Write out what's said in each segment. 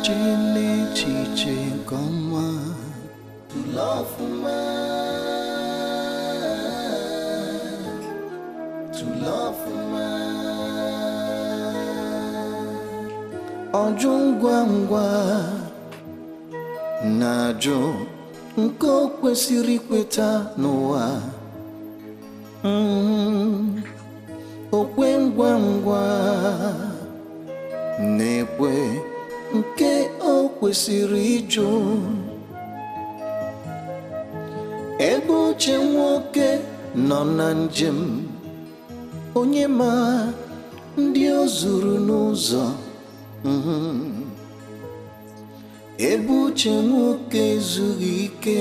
Chee n'echiche nke ọma. Tụlee ọfụma. Tụlee ọfụma. Ọjụ ngwa ngwa na-ajụ nke o kwesịrị ikweta n'ụwa. Okwe ngwa ngwa na-ekwe nke o kwesịrị ịjụ. Ebe uche nwoke nọ na njem, onye ma ndị o zuru n'ụzọ. Ebe uche nwoke ezughị ike,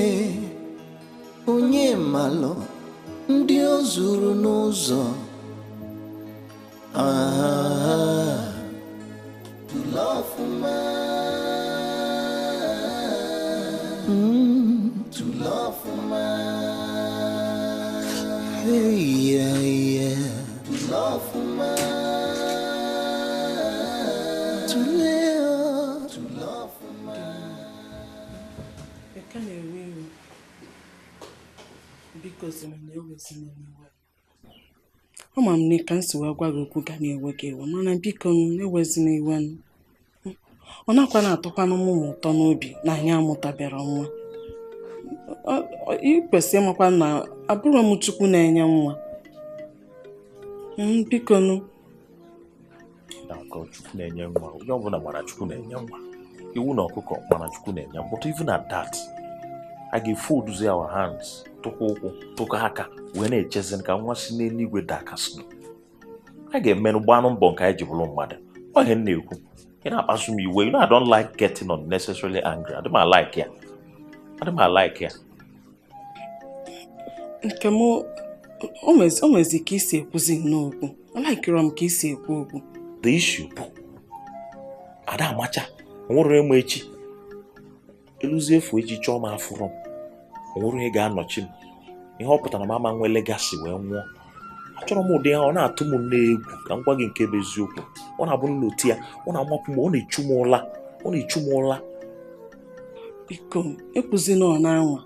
onye malụ ndị o zuru n'ụzọ. Tụlee ọfụma. Tụlee ọfụma. Hey, yeah, yeah. Tụlee ọfụma. Tụlee tụlee ọfụma. Eke na-ewe iwe. Biko zina na ewezina n'iwe. Ama m na ka m si wee gwa gị okwu ga na-ewe gị iwe, mana biko m ewezina iwe m. Ọ nakwa na-atọkwanụ m ụtọ n'obi na anyị amụtabere nwa. Ị kwesịrị ịmakwa na abụrọ m Chukwu na-enye nwa. Biko nụ. Na-akọ Chukwu na-enye nwa, onye ọbụla mara Chukwu na-enye nwa. Iwu na ọkụkọ mara Chukwu na-enye nwa. But even at that, a ga-efolduzi our hands, tụkwa ụkwụ, tụkọ aka, wee na-echezi ka nwa si n'eluigwe daa ka snow. A ga-emenụ gbanụ mbọ nke anyị ji bụrụ mmadụ. Ọ ihe m na-ekwu. Ị na-akpasu m iwe. You know I don't like getting unnecessarily angry. Adị m like ya. Adị m like ya. Nke m, o nwezi ka isi ekwuzi nnọọ okwu. Alaikirọ m ka isi ekwu okwu. The issue bụ ada amacha nwụrụ ịma echi. Eluzie efu echi chọọ m afụrọ m. O nwere onye ga-anọchi m. Ihe ọ pụtara m ama nwee legacy wee nwụọ. Achọrọ m ụdị ha, ọ na-atụ m n'egwu ka m gwa gị nke bụ eziokwu. Ọ na-abụ nloti ya, ọ na-amapụ m, ọ na-echu m ụla, ọ na-echu m ụla. Biko, ekwuzina ọ na-anwa.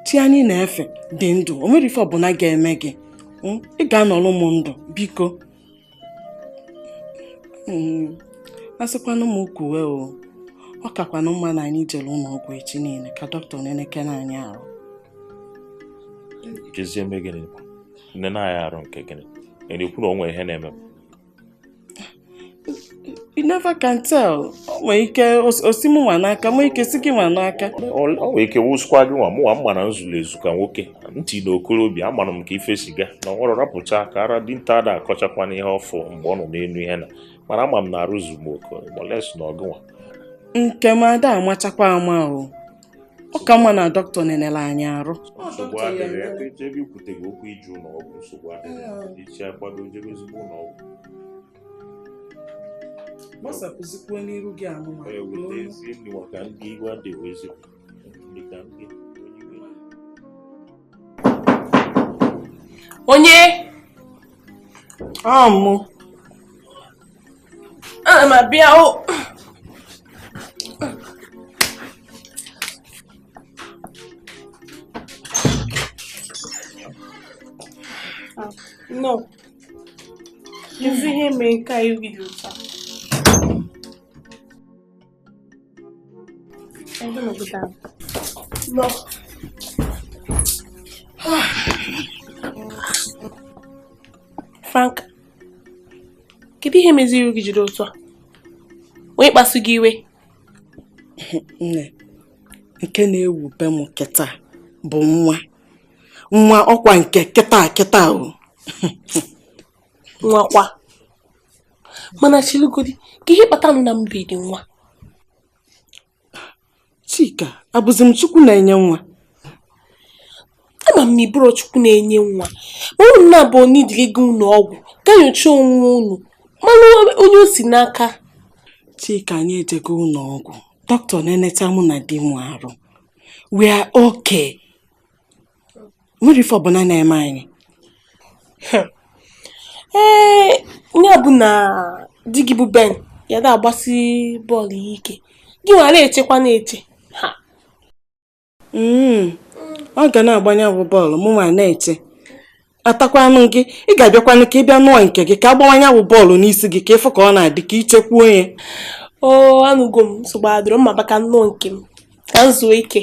Chi anyị na-efe dị ndụ, o nwere ife ọbụla ga-eme gị. Ị ga-anọrọ m ndụ, biko. Asịkwanụ m kwuwe o, ọ kakwanụ mma na anyị jere ụlọ ọgwụ echi niile ka dọkịta nenekene anyị arụ. Jezie eme gịnị? Nene anyị arụ nke gịnị? Ị na-ekwu na o nwere ihe na-eme m? You never can tell. O nwere ike osi mụ nwa n'aka, nwee ike si gị nwa n'aka. O nwere ike wụsịkwa gị nwa, mụnwa mma na nzụlụ ezu ka nwoke. Ntị na okorobịa, amara m ka ife si gaa. Na ọ rapụcha ka ara dinta ada akọchakwa n'ihe ọfụ mgbe ọ nọ n'elu ihe na. Mana ama m na arụzu m oke, moles na ọgụ nwa. Nke m ada amachakwa ama o. Ọ ka mma na dọkịta nenere anyị arụ. Nsogbu adịrị ya, ebe ikwute gị okwu iju ụlọ ọgwụ, nsogbu adịrị ya. Ichi akwado jebe ezigbo ụlọ ọgwụ. Gbasapụzikwuo n'iru gị anụmanụ. Weta ezi nri maka ndị iwe adịghị ezigbo. Ndị ka ndị Onye? Ọ mụ. Ana m abịa o. No. Ezi ihe mere nke a iwu dị ụtọ. No. Frank, kedu ihe meziri gị jiri otu a? Onye kpasu gị iwe? Nne, nke na-ewube m kịta bụ nwa. Nwa ọkwa nke kịta kịta o. Nwa kwa. Mana chilugodi, ka ihe kpatanụ na mbe dị nwa? Chika, abụzi m Chukwu na-enye nwa? Ama m na ịbụrụ Chukwu na-enye nwa. Ma unu na-abụ n'idiri gị ụlọ ọgwụ, gaa nyochaa onwe unu, mana onye o si n'aka. Chika, anyị ejego ụlọ ọgwụ. Dọkịta na-eneta mụ na di m arụ. We are okay. Nwere ife ọbụla na-eme anyị. Ee, ya bụ na di gị bụ Ben Ya da agbasi bọọlụ ya ike. Gị nwa na-echekwa na-eche. Ha. Ọ ga na-agbanye bụ bọọlụ mụ nwa na-eche. Atakwanụ gị, ị ga-abịakwanụ ka ị bịa nụọ nke gị ka agbawanye bụ bọọlụ n'isi gị ka ịfụ ka ọ na-adị ka ichekwuo ya. Oo, anụgo m nsogbu adịrọ mma baka nnọọ nke m ka m zuo ike.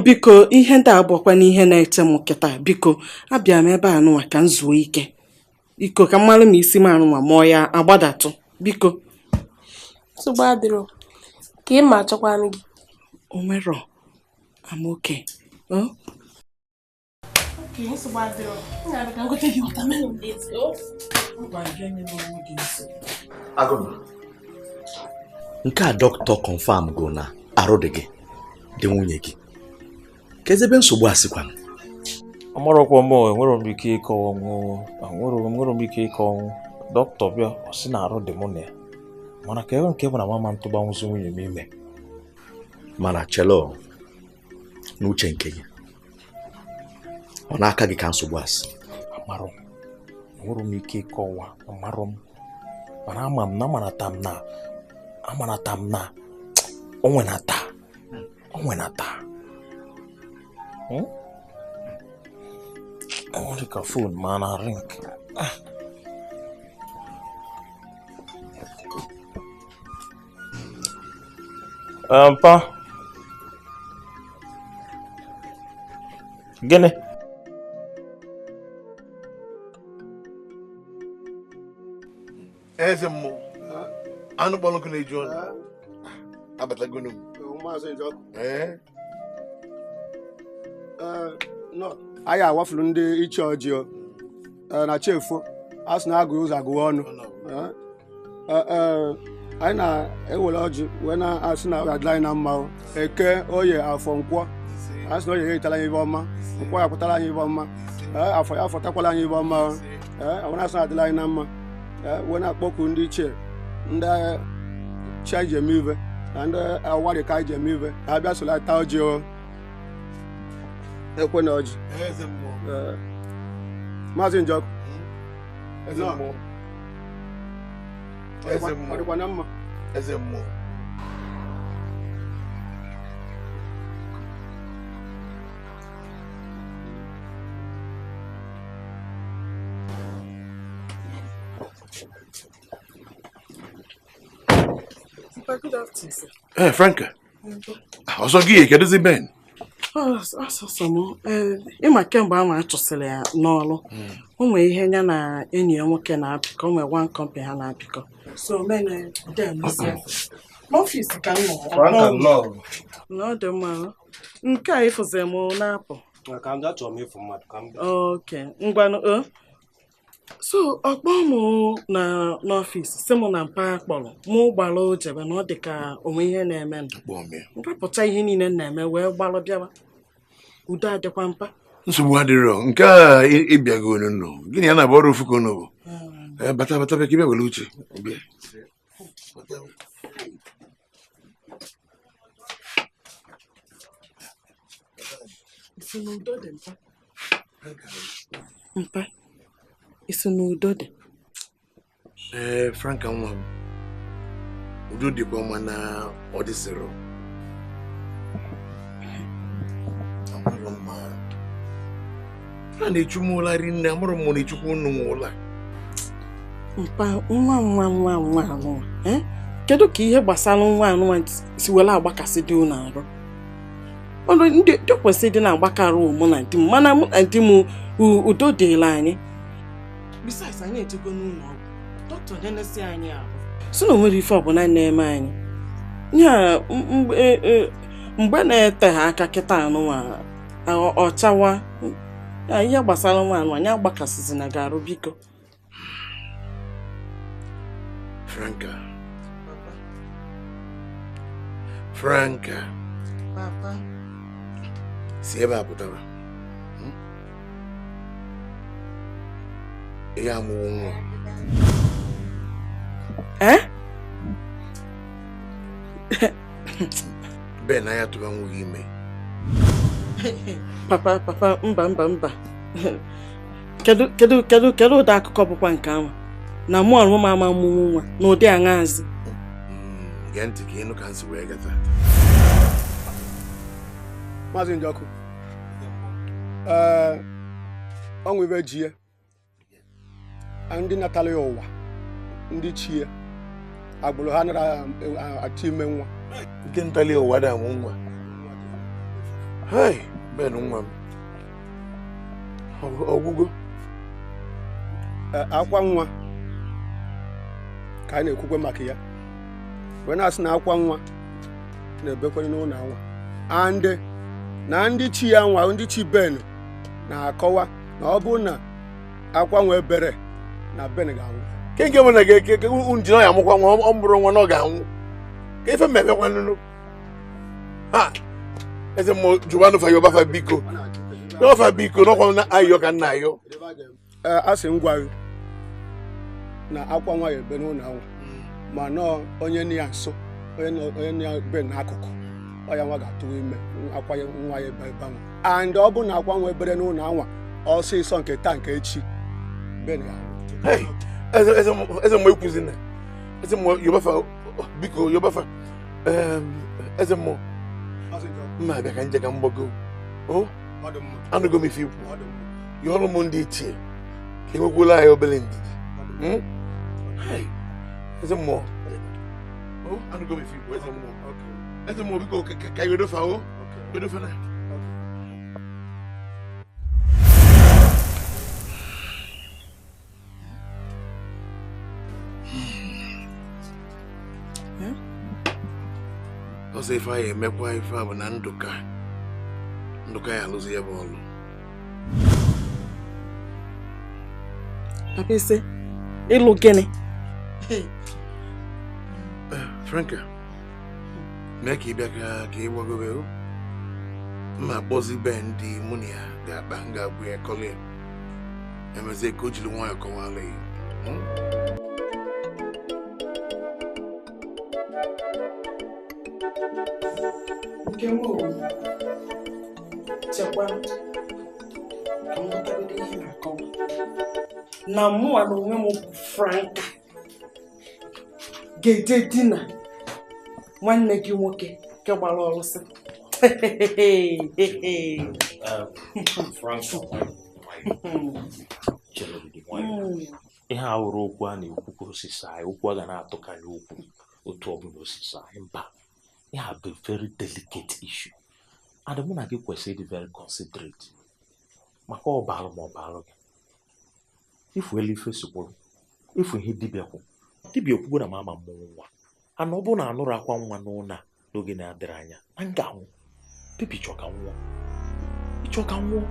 Biko ihe ndị a bụkwa n'ihe na-eche m kịta biko abịa m ebe a nụnwa ka m zuo ike. Iko ka mmalụ ma isi m arụnwa mụọ ya agbadatụ biko. Nsogbu adịrọ ka ị ma achọkwanụ gị. O nwero I'm okay. Oh? Okay, nsogbu adịrọ. M ga-abịa ka m gote gị watermelon n'ezi. Agụna. Nke a dọkịta confirm go na arụ dị gị dị nwunye gị. Kedu ebe nsogbu a sikwanụ? Amarọkwa m, enwere m ike ịkọwa ọnwụ, enwere m ike ịkọ ọnwụ. Dọkịta bịa, ọ sị na arụ dị mụ na ya. Mana ka ebe nke bụ na mama ntụbanwụzi nwunye m ime. Mana chelo n'uche nke gị, ọ n'aka gị ka nsogbu a si. Amarọ m, enwere m ike ịkọwa, amarọ m. Mana ama m na amanata m na o nwenata. Ọ dị ka fon ma na ring. Mpa. Gịnị? Eze mmụọ, anụ kpọrọ nkụ na-eju ọnụ. Abatagonu m. Anyị awafuru ndị iche ọjị na chefu a sị na agụ ụzọ agụwa ọnụ. Anyị na-ewere ọjị wee na-asị na ọ ga-adịla anyị na mma. Eke, oye, afọ, nkwọ. A sị na oye ya etara anyị ibe ọma, nkwọ ya pụtara anyị ibe ọma, afọ ya afọtakwala anyị ibe ọma. Ọ na-asị na adịla anyị na mma. Wee na-akpọku ndị ichie, ndị chi anyị ji eme ive na ndị awarị ka anyị ji eme ive na-abịa sola taa ọjị. Ekwe na ọjị. Maazị Njọkụ, ọ dịkwa na mma. Eze mmụọ. Good afternoon, sir. Hey, Franka. Ọsọ gị kedụzi Ben? Ọsọsọ m, ịma kemgbe ahụ a chụsịrị ya n'ọrụ. O nwere ihe ya na enyi ya nwoke na-apịkọ, o nwere one company ha na-apịkọ. So men dem n'ọfịs ka m nọ. Franka nnọọ. Na ọ dị mma. Nke a ịfụzi m na-apụ. Ka m achọrọ m ịfụ mmadụ ka m bịa. Okay, ngwanụ. So ọkpọ m na n'ọfịs si m na mpa kpọrọ mụ gbara ojebe na ọ dị ka onwe ihe na-eme nrapụta ihe niile na-eme wee gbalụ bịawa. Udo adịkwa mpa. Nsogbu adịrọ nke a ịbịago nụ. Gịnị ya na-abụ ọrụ ofu ka unu bụ? Bata bata bịa ka ị bịa were uche. Bịa. Mpa. Isi n'udo dị. Ee, Franka nwa m, udo dịkwa mma na ọ dịsịrị. Amụrụ m a na-echu m ụla rinne, amụrụ m na-echukwu unu m ụla. Mpa, nwa nwa nwa nwa anụnwa, kedu ka ihe gbasara nwa anụnwa si were agbakasị dị unu arụ? Ọnụ ndị kwesịrị ịdị na-agbakarụ mụ na di m, mana mụ na di m udo dịla anyị. Besides, anyị ejego n'ụlọ ọgwụ. Dọkịta na-enesi anyị ahụ sị na o nwere ife ọbụla na-eme anyị. Ya mgbe na-ete ha aka kịta anụnwa ọchawa ihe gbasara nwa anụ anyị agbakasịzi na ga-arụ biko. Franka. Franka. Papa. Si ebe a pụtara. Ihe amụwo nwa. Eh? Ben na ya tụba nwunye ime. Papa, papa, mba, mba, mba. Kedu ụdị akụkọ bụkwa nke ahụ? Na mụ ọrụ m ama mụnwụ nwa na ụdị aṅazi. Gee ntị ka ịnụ ka nsi wee gata. Maazị Njọkụ, ee, ọnwụ ibe ji ya, ndị natara ya ụwa, ndị chi ya, agbụrụ ha nara achọ ime nwa. Ndị ntali ụwa da amụ nwa. Hei, Ben nwa m. Ọgwụgwọ. Akwa nwa ka anyị na-ekwukwe maka ya. Wee na-asị na akwa nwa na-ebekwere n'ụlọ anwa. Andị na ndị chi ya nwa, ndị chi Ben na-akọwa na ọ bụrụ na akwa nwa ebere na Ben ga-anwụ. Ke bụ na ga-eke nji na ya amụkwa nwa, ọ mụrụ nwa na ọ ga-anwụ. Ka ife mmemme nụnụ. Ha! Eze mmụọ jụbanụ fa yọba fa biko. Yọba fa biko n'ọkwa na ayọ ka nna ayọ. Ee, a sị m gwa gị na akwa nwa ya ebe n'ụlọ anwa, ma nọọ onye nọ ya nso, onye nọ ya be n'akụkụ, ọ ya nwa ga-atụwa ime akwa nwa ya ebe anwa. And ọ bụ na akwa nwa ebere n'ụlọ anwa ọsịsọ nke taa nke echi, Ben ga-anwụ. Hey, eze mmụọ ekwuzina. Eze mmụọ yọba fa biko yọba fa. Eze mmụọ mma abịa ka nje ka m gbago. O anụgo m ife ikwu. Yọọrọ m ndị ichie ka enwekwuola anyị obere ndidi. Eze mmụọ anụgo m ife ikwu. Eze mmụọ, eze mmụọ biko ka yodofa o yodofa na. Ọzọ ife anyị emekwa ife a bụ na Ndụka ya alụzi ya bụ ọlụ. Papa ise, ịlụ gịnị? Franka, mee ka ị bịa ka ị gbagobe o. Mma akpọzi be ndị mụ na ya ga-akpa, m ga-agwa ya kọlị ya. Emezie ka o jiri nwayọọ kọwara ya. Nke m chekwa ka m ghọtagodo ihe na-akọwa na mụnwa na onwe m bụ Franka ga-eje dina nwanne gị nwoke nke gbara ọlụsị. Ihe a wụrụ okwu a na-ekwu ka osisi anyị, okwu a ga na-atụkarị okwu otu ọbụla osisi anyị mba. Ya bụ very delicate issue. And mụ na gị kwesịrị ịdị very considerate maka ọ balụ ma ọ balụ gị. Ifu elu ife sikwuru, ifu ihe dibịa kwu. Dibịa kwugo na m ama mmụọ nwa. Ana ọ bụrụ na anụrụ akwa nwa n'ụlọ a n'oge na-adịrị anya, na m ga-anwụ. Pipi chọ ka nwụọ. Ịchọ ka nwụọ.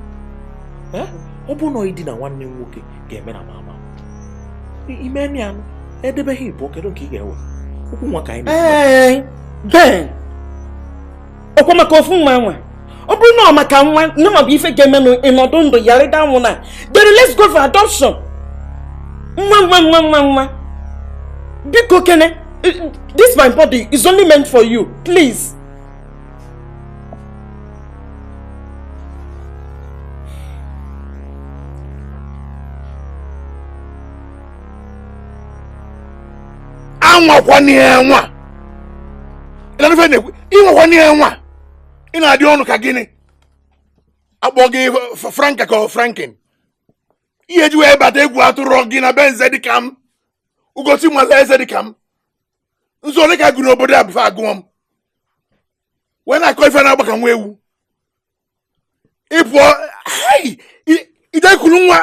Ọ bụrụ na ịdị na nwanne m nwoke ga-eme na m ama. Ime ya anụ, edebeghị ịbụ kedu nke ị ga-ewe? Okwu nwa ka anyị na-ekwu. Ben, ọkwa maka ofu nwa nwa. Ọ bụrụ na ọ maka nwa, nne ma bụ ife ga-eme n'ịnọdụ ndụ yarịda anwụ na. Then let's go for adoption. Nwa nwa nwa nwa nwa. Biko kene, this my body is only meant for you, please. Anwakwa nwa. Ịnwakwa n'ihe nwa. Ị na-adị ọnụ ka gịnị? Akpọ gị Franka ka Frankin. Ihe ji wee bata egwu atụrụ gị na be nze dịka m. Ugochi nwale eze dịka m. Nzu ole ka gụrụ obodo a bụfe agụọ m. Wee na-akọ ife na-agba ka nwa ewu. Ị pụọ, ide kuru nwa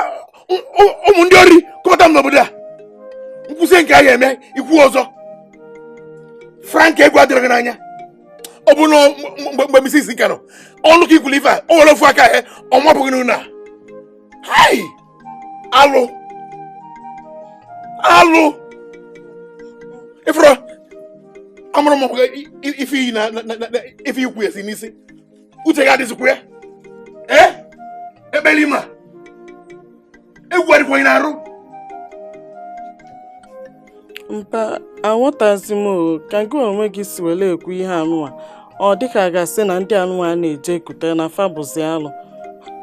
ụmụ ndị ori kọta m n'obodo a. Nkwụsị nke a ga-eme ikwu ọzọ. Frank egwu adịrị gị n'anya. Ọ bụ na mgbe Mrs. Nka nọ, ọnụ ka ikwulu ife a, o nwere ofu aka ya, ọ mapụghị n'ụlọ a. Hai! Alụ! Alụ! Ifụrụ, amụrụ m ife iyi na ife ikwu esi n'isi. Uche gị adịzikwu ya. Ee? Ekpeli ma. Egwu adịkwaghị n'arụ. Mpa, aghọtazi m ka gị onwe gị si were ekwu ihe anụwa. Ọ dịka ga-asị na ndị anụwa na-eje ekute na fa bụzi alụ.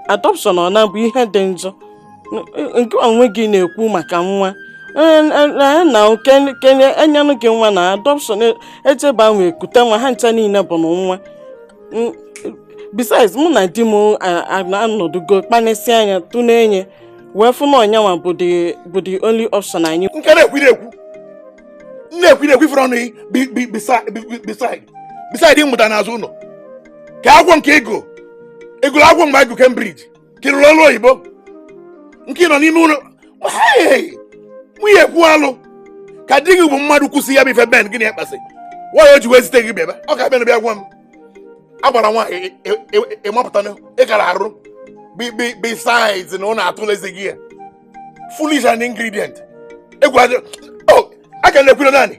Adoption ọ na-abụ ihe dị njọ. Nke onwe gị na-ekwu maka nwa. Na kenye enyanụ gị nwa na adoption echeba nwe ekute nwa ha ncha niile bụ na nwa. Besides, mụ na di m anọdụgo kpanịsị anya tụ na-enye wee fụ na ọnyanwa bụ the only option anyị. Nke na-ekwu na-ekwu ifere ọnụ beside ịmụta n'azụ ụlọ ka agwọ nke ego egolo agwọ mgbe agụ Cambridge ka ịrụrụ ọrụ oyibo nke nọ n'ime ụlọ nwunye ekwu alụ ka di gị bụ mmadụ kwụsị ya bụ ife Ben gịnị ya kpasị nwaanyị o ji wee zite gị bịa ọ ka bịa bịa gwa m agbara nwaanyị ịmapụta ị gara arụ besides na ọ na-atụlezi gị ya foolish and ingredient egwu adị a ka na-ekwuro naanị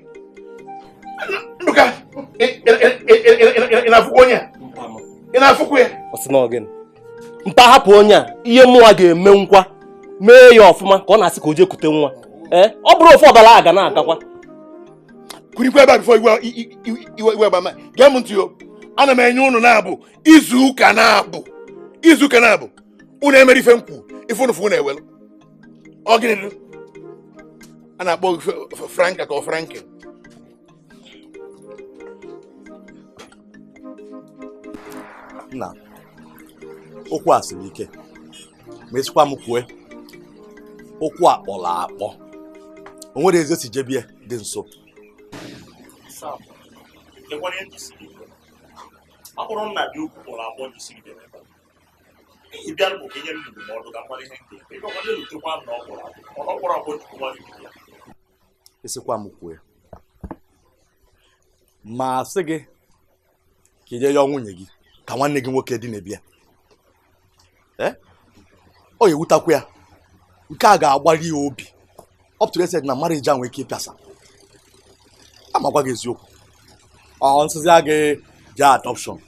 Ndụka ị na-afụkwa onye a ị na-afụkwa ya mpa hapụ onye a ihe mụnwa ga-eme nkwa mee ya ọfụma ka ọ na-asị ka o jee kute nwa ọ bụrụ ofu ọbara a ga na-agakwa kurikwa ebe a bifo iwe agbama gee m ntị o ana m enye ụnụ na-abụ izu ụka na-abụ unu emere ife nkwu ife ụnụ fụ unu ewelu ọ gịnị a na-akpọ Franka ka ọ Franklin nna okwu a siri ike ma esikwa m kwue okwu a kpọrọ akpọ o nwere ezi si jebie dị nso ọ bụrụ nna dị ukwu kpọrọ akpọ jisiri bịara ebe a bịara bụ ka enye m ndụmọdụ ka mmadụ ihe nke ịgọkwa na ọ kpọrọ akpọ ọ kpọrọ akpọ jikwa gị ya esikwa m kwue ma sị gị ka ije yọọ nwunye gị ka nwanne gị nwoke dị na-ebia ọ ga-ewutakwa ya nke a ga-agbali ya obi ọ pụtara ese na marriage a nwere ike ịpịasa amakwa gị eziokwu ọ nsịzi gị jee adoption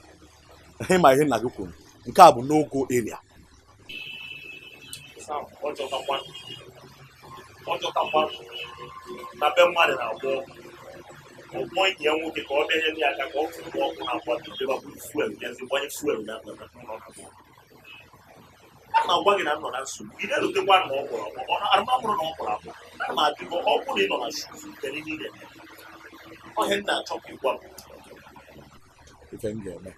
ịma ihe nna gị kwuru nke a bụ n'ogo area ọ chọtakwa na be mmadụ na-agba ọkụ ọkpọ enyi ya nwoke ka ọ bịa nyere ya aka ka ọ fụrụ ọkụ na-agba fuel bịazi gbanye fuel na a na-agwa gị na m nọ na nsogbu ị na-erutekwa na ọ kpọrọ akpọ arụmabụrụ na ọ kpọrọ akpọ ana m ajụ gị ọ bụrụ na ị nọ na shuzu nke niile ọhịa m na-achọ ka ịgwa m ife m ga-eme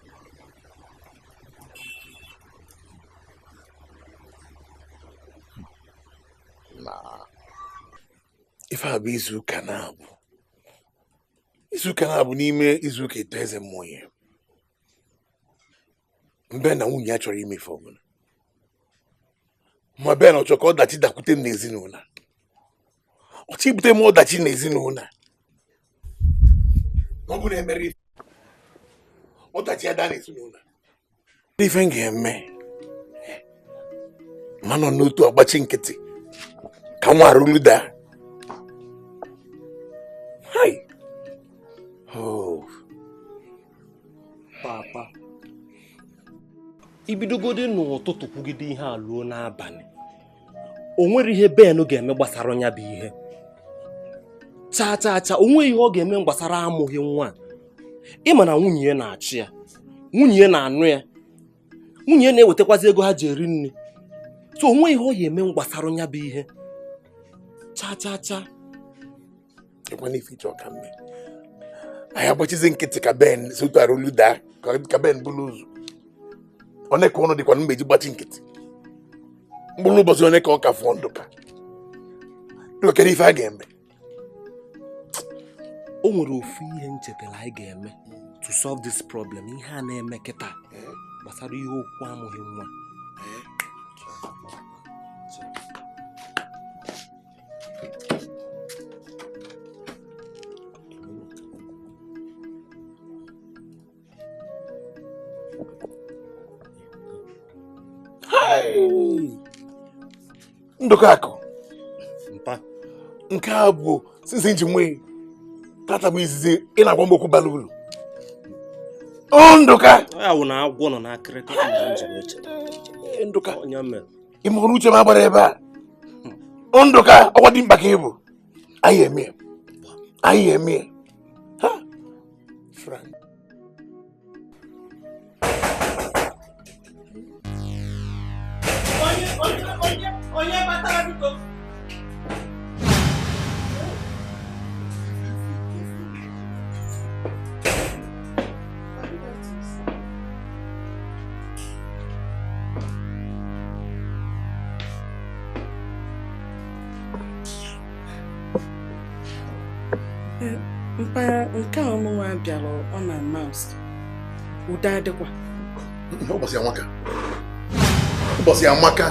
na ife a bụ izuụka na-abụ n'ime izuụka eto eze mmụọ ya mbe na nwunye ya chọrọ ime ife ọbụla ma Ben ọ chọrọ ka ọdachi dakwute m n'ezinụlọ ọchọ ibute m ọdachi n'ezinụlọ ọ bụ na emere ọdachi ada n'ezinụlọ ife m ga-eme ma nọ n'otu agbachi nkịtị ka nwa arụlu daa. Hai. Oh. Papa ibidogodi n'ụtụtụ kwugide ihe a luo n'abalị o nwere ihe Ben ga-eme gbasara ya bụ ihe chaa chaa chaa o nweghị ihe ọ ga-eme gbasara amụghị nwa ịma na nwunye ya na-achị ya nwunye ya na-anụ ya nwunye ya na-ewetakwazi ego ha ji eri nri so o nweghị ihe ọ ga-eme gbasara ya bụ ihe chaa chaa chaa ekwana ife ịchọ ka mme anyị agbachizi nkịtị ka Ben si otu arụlu daa ka Ben bụrụ ụzọ one ka ọnụ dịkwa mgbe ji gbachi nkịtị mkpụrụ ụbọchị one ka ọ ka fụọ ndụ ka ndụ ife a ga-eme o nwere ofu ihe nchetara anyị ga-eme to solve this problem ihe a na-eme kịta gbasara ihe okwu amụghị nwa Ndụka akụ mpa nke a bụ since nji nwee tata bụ izizi ị na-agwa m okwu bara uru Ndụka ya wụ na agwọ nọ n'akịrịka Ndụka ị mụrụ uche m agbara ebe a Ndụka ọkwa dị mkpa ka ị bụ anyị eme anyị eme ha Frank Onye batara biko. Mpa nke a ọnụnwa bịara ọ na announce. Udo adịkwa. Ụbọchị amaka. Ụbọchị amaka.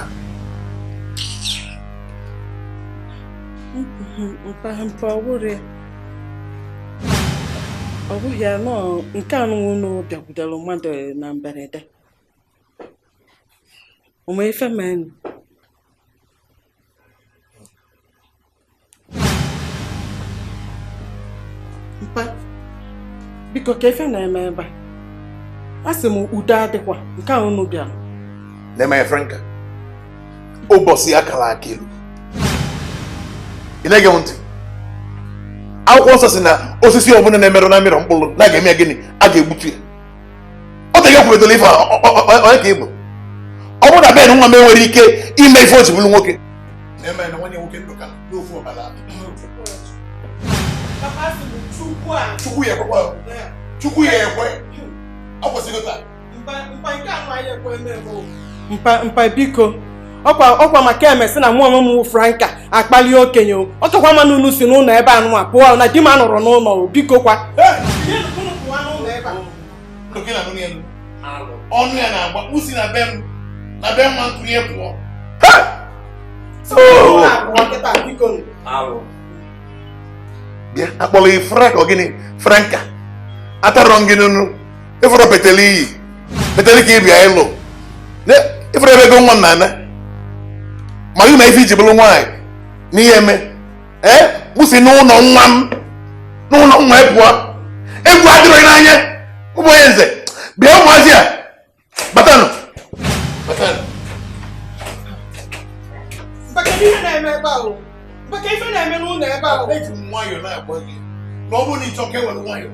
Mpa mpa ọ bụrụ ya. Ọ bụghị ya nọọ nke anụnwa unu bịakwutere mmadụ na mberede. O nwee ife mee? Mpa, biko ka ife na-eme ebe a. A sị m udo adịkwa nke a unu bịara. Na-eme ya Franka. Ụbọchị akara aka elu. Ị na-ege m ntị? Akwụkwọ nsọ si na osisi ọbụla na-emerụ na mmiri mkpụrụ na ga-eme ya gịnị? A ga-egbutu ya. Ọ dị gị kwuretara ife onye ka ị bụ. Ọ bụrụ na Ben nwa m enwere ike ime ife o ji bụrụ nwoke. Na-eme na nwanne nwoke Ndụka n'ofu ọbara. Chukwu ya ekwekwa. Chukwu ya ekwe. Ọ kwesịrị taa. Mpa mpa biko. Ọkwa maka emesi na mụ onwe m Franka akpali okenye o. Ọ tọkwa ma n'unu si n'ụlọ ebe a nụnwa pụọ na di m anọrọ n'ụlọ o biko kwa. Ọnụ ya na-agba usi na be m na be mma ntụnye pụọ. Bịa akpọrọ gị Franka ọ gịnị Franka atarọ gị nụnụ ịfọrọ peteli iyi peteli ka ị bịa ịlụ ịfọrọ ebe ego nwa m na-ana ma gị na ife iji bụrụ nwaanyị n'ihe eme ee kwụsị n'ụlọ nwa m n'ụlọ nwa pụọ egwu adịrọ gị n'anya ụmụ onye nze bịa ụmụazị a batanụ batanụ. Eji m nwayọọ na-agwa gị na ọ bụrụ na ị chọọ ka e were nwayọọ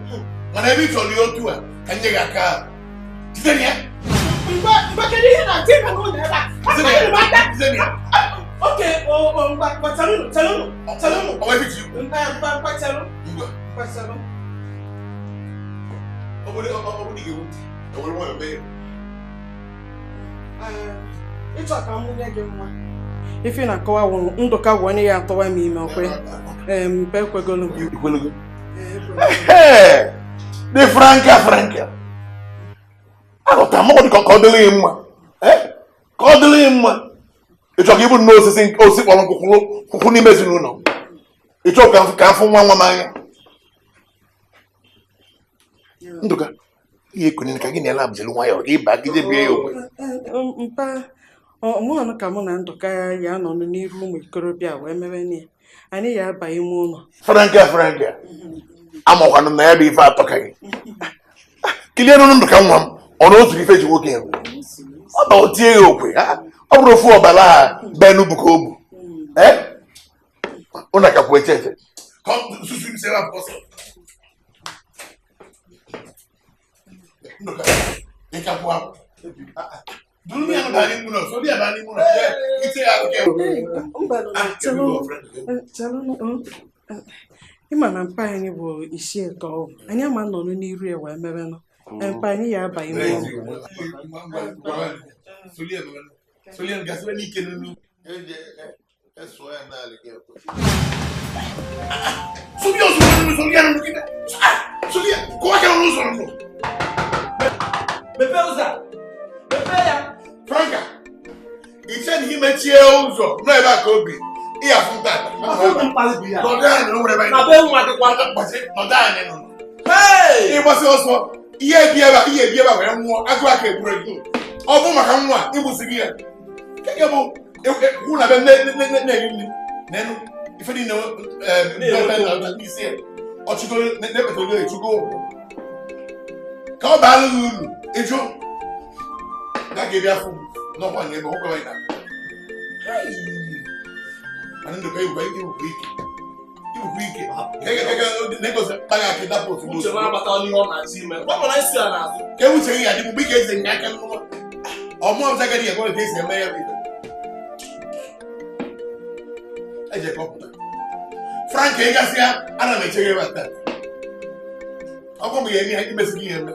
mana ebe ị chọrọ ya otu a ka nye gị aka jide ya. Ịchọ ka m nwunye gị nwa. Ife na-akọwa wụ Ndụka bụ onye ya atọwa m ime okwe. Mpa ekwegolu m. Dị Franka Franka. Aghọtara m ọ dị ka ọ dịrị gị mma. Ka ọ dịrị gị mma. Ị chọrọ ka ịbụ nnọọ osisi osisi kpọrọ nkụ kwụkwụ n'ime ezinụlọ. Ị chọrọ ka afụ nwa nwa m anya. Ndụka, ihe ekonye ka gị na-ele abụjelu nwayọọ gị baa gị jebie ya okwe. Mpa ọmụọnụ ka mụ na Ndụka ya nọ n'iru ụmụ ikorobịa wee mewe ya. Anyị ya aba ime ụlọ. Franka Franka. Amakwanụ na ya bụ ife atọ ka gị. Kilie nụnụ Ndụka nwa m ọ na otu ife ji nwoke ya. Ọ ba otie ya okwe. Ọ bụrụ ofu ọbara a benu bụ ka o bu. Ụnụ akakwu eche eche. Ndụka, ị kakwu akwụ. Ịma na mpa anyị bụ ichie ka ọ bụ. Anyị ama nọ n'iru ya wee mebenụ. Mpa anyị ya aba ime ụlọ. Franka, iche na imechie ụzọ nọ ebe a ka obi ihe afụ ntata. Nọdụ anyị nọ ebe anyị. Nọdụ anyị nọ. Ịgbasi ọsọ ihe ebi ebe a ihe ebi ebe a were nwụọ agụụ aka egburu gị. Ọ bụ maka nwa igbusi gị ya. Nke bụ kwụ na be na-eri nri n'elu ife niile n'isi ya. Ọchịgoro na-ekpetara echugo ụkwụ. Ka ọ baara gị uru ịjụ. Ga ga-ebi afọ n'ọkwa na ebe ọ gwara ya. Mana Ndụka ibukwa ike ibukwa ike. Na-egosi kpaghị aka dapụ ozugbo. Uche m agbata n'ihe ọ na-achọ ime. Gwa m na isi ya n'azụ. Ka ewuche gị adị mgbe ị ga-eze nye aka n'ụlọ. Ọmụọ m zagara ya gwara ka esi eme ya bụ ife. Eje ka ọ pụta. Frank ị gasị ya ana m eche gị ebe a taa. Ọkụ m ga-eme ihe imesi gị ihe eme.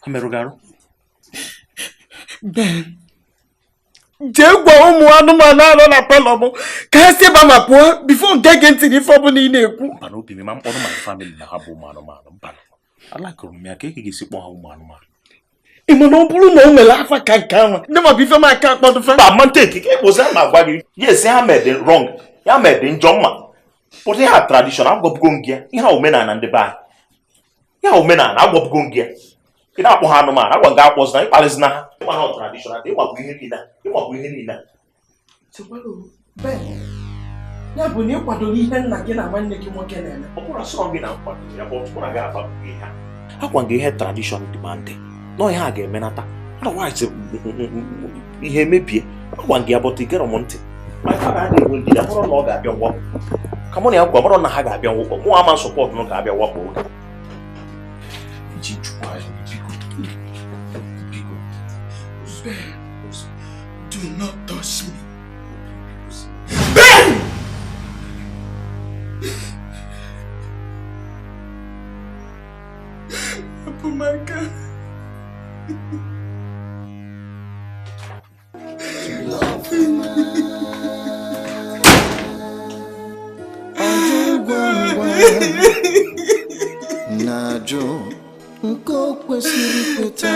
Emerụgarụ. Ben, jee gwa ụmụ anụmanụ anọ na palọ m ka ha si ebe ma pụọ bifo nke gị ntị n'ife ọbụla ị na-ekwu. Mana obi m ma mkpọrọ my family na ha bụ ụmụ anụmanụ mba. Alakụrụ m ya ka ị ga-esi kpọọ ha ụmụ anụmanụ. Ị ma na ọ bụrụ na o nwere afa ka nke anwa ndị ma bụ ife m aka akpọdụfa. Mba manteki ka ịkpụzi ma gwa gị yes ha made wrong ya made njọ mma pụta ihe a tradition agwabụgo m gị ya ihe a omenala ndị be anyị ihe a omenala agwabụgo m gị ya ị na-akpọ ha anụmanụ agwa nga akpọzina ịkparịzina ha ịma ha tradition ịgbagbu ihe niile ịgbagbu ihe niile. Ya bụ na ị kwadoro ihe nna gị na nwanne gị nwoke na-eme. Ọ bụrụ asọrọ gị na nkwado ya bụ ọtụtụ na gị akpagbu ihe a akwa gị ihe tradition demandị nọ ihe a ga-emenata otherwise ihe emebie agwa gị ya bọta igere m ntị my father adịghị enwe ndidi bụrụ na ọ ga-abịa mwakpo ka mụ na ya gwa bụrụ na ha ga-abịa mwakpo mụ ama sọpọtụ na ga-abịa wakpo oge iji chukwu anyị biko biko. Do not touch me. Ben! Hapụ m aka. Na-ajụ nke o kwesịrị ikweta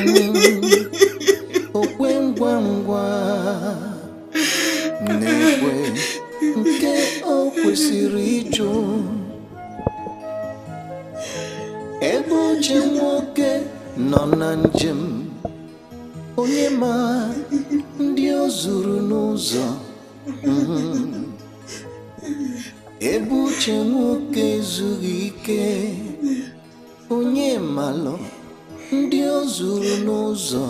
n'ụwa okwe ngwa ngwa na-ekwe nke o kwesịrị ịjụ ebe uche nwoke nọ na njem onye ma ndị o zuru n'ụzọ ebe uche nwoke ezughị ike onye malụ ndị o zuru n'ụzọ.